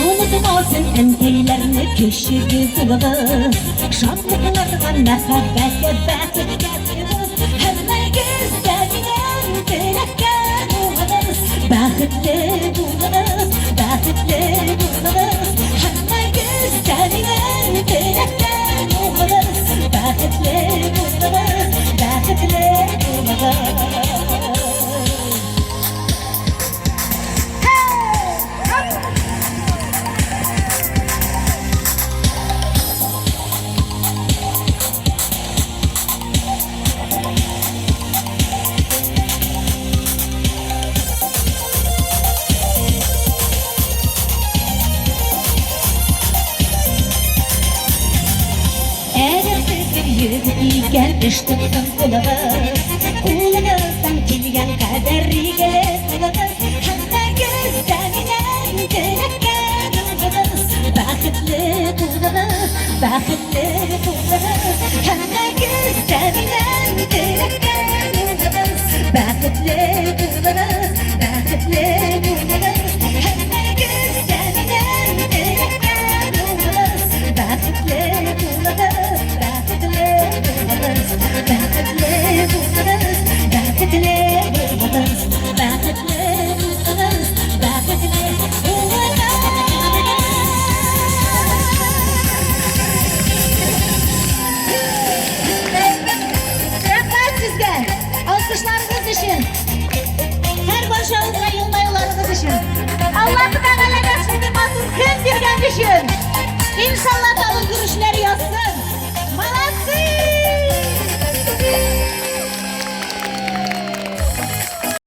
Онытмасын әнкәйләрне көчегез улыгыз. Шатлыкларга, мәхәббәткә, бәхеткә туегыз. Һәммәгез дә минем теләккә булыгыз. Бәхетле булыгыз, бәхетле булыгыз. Һәммәгез дә минем теләккә булыгыз. Бәхетле булыгыз, бәхетле булыгыз. Әгәр сез бер егет икән, эш тотсын кулыгыз. Кулыгыздан килгән кадәр игелек кылыгыз.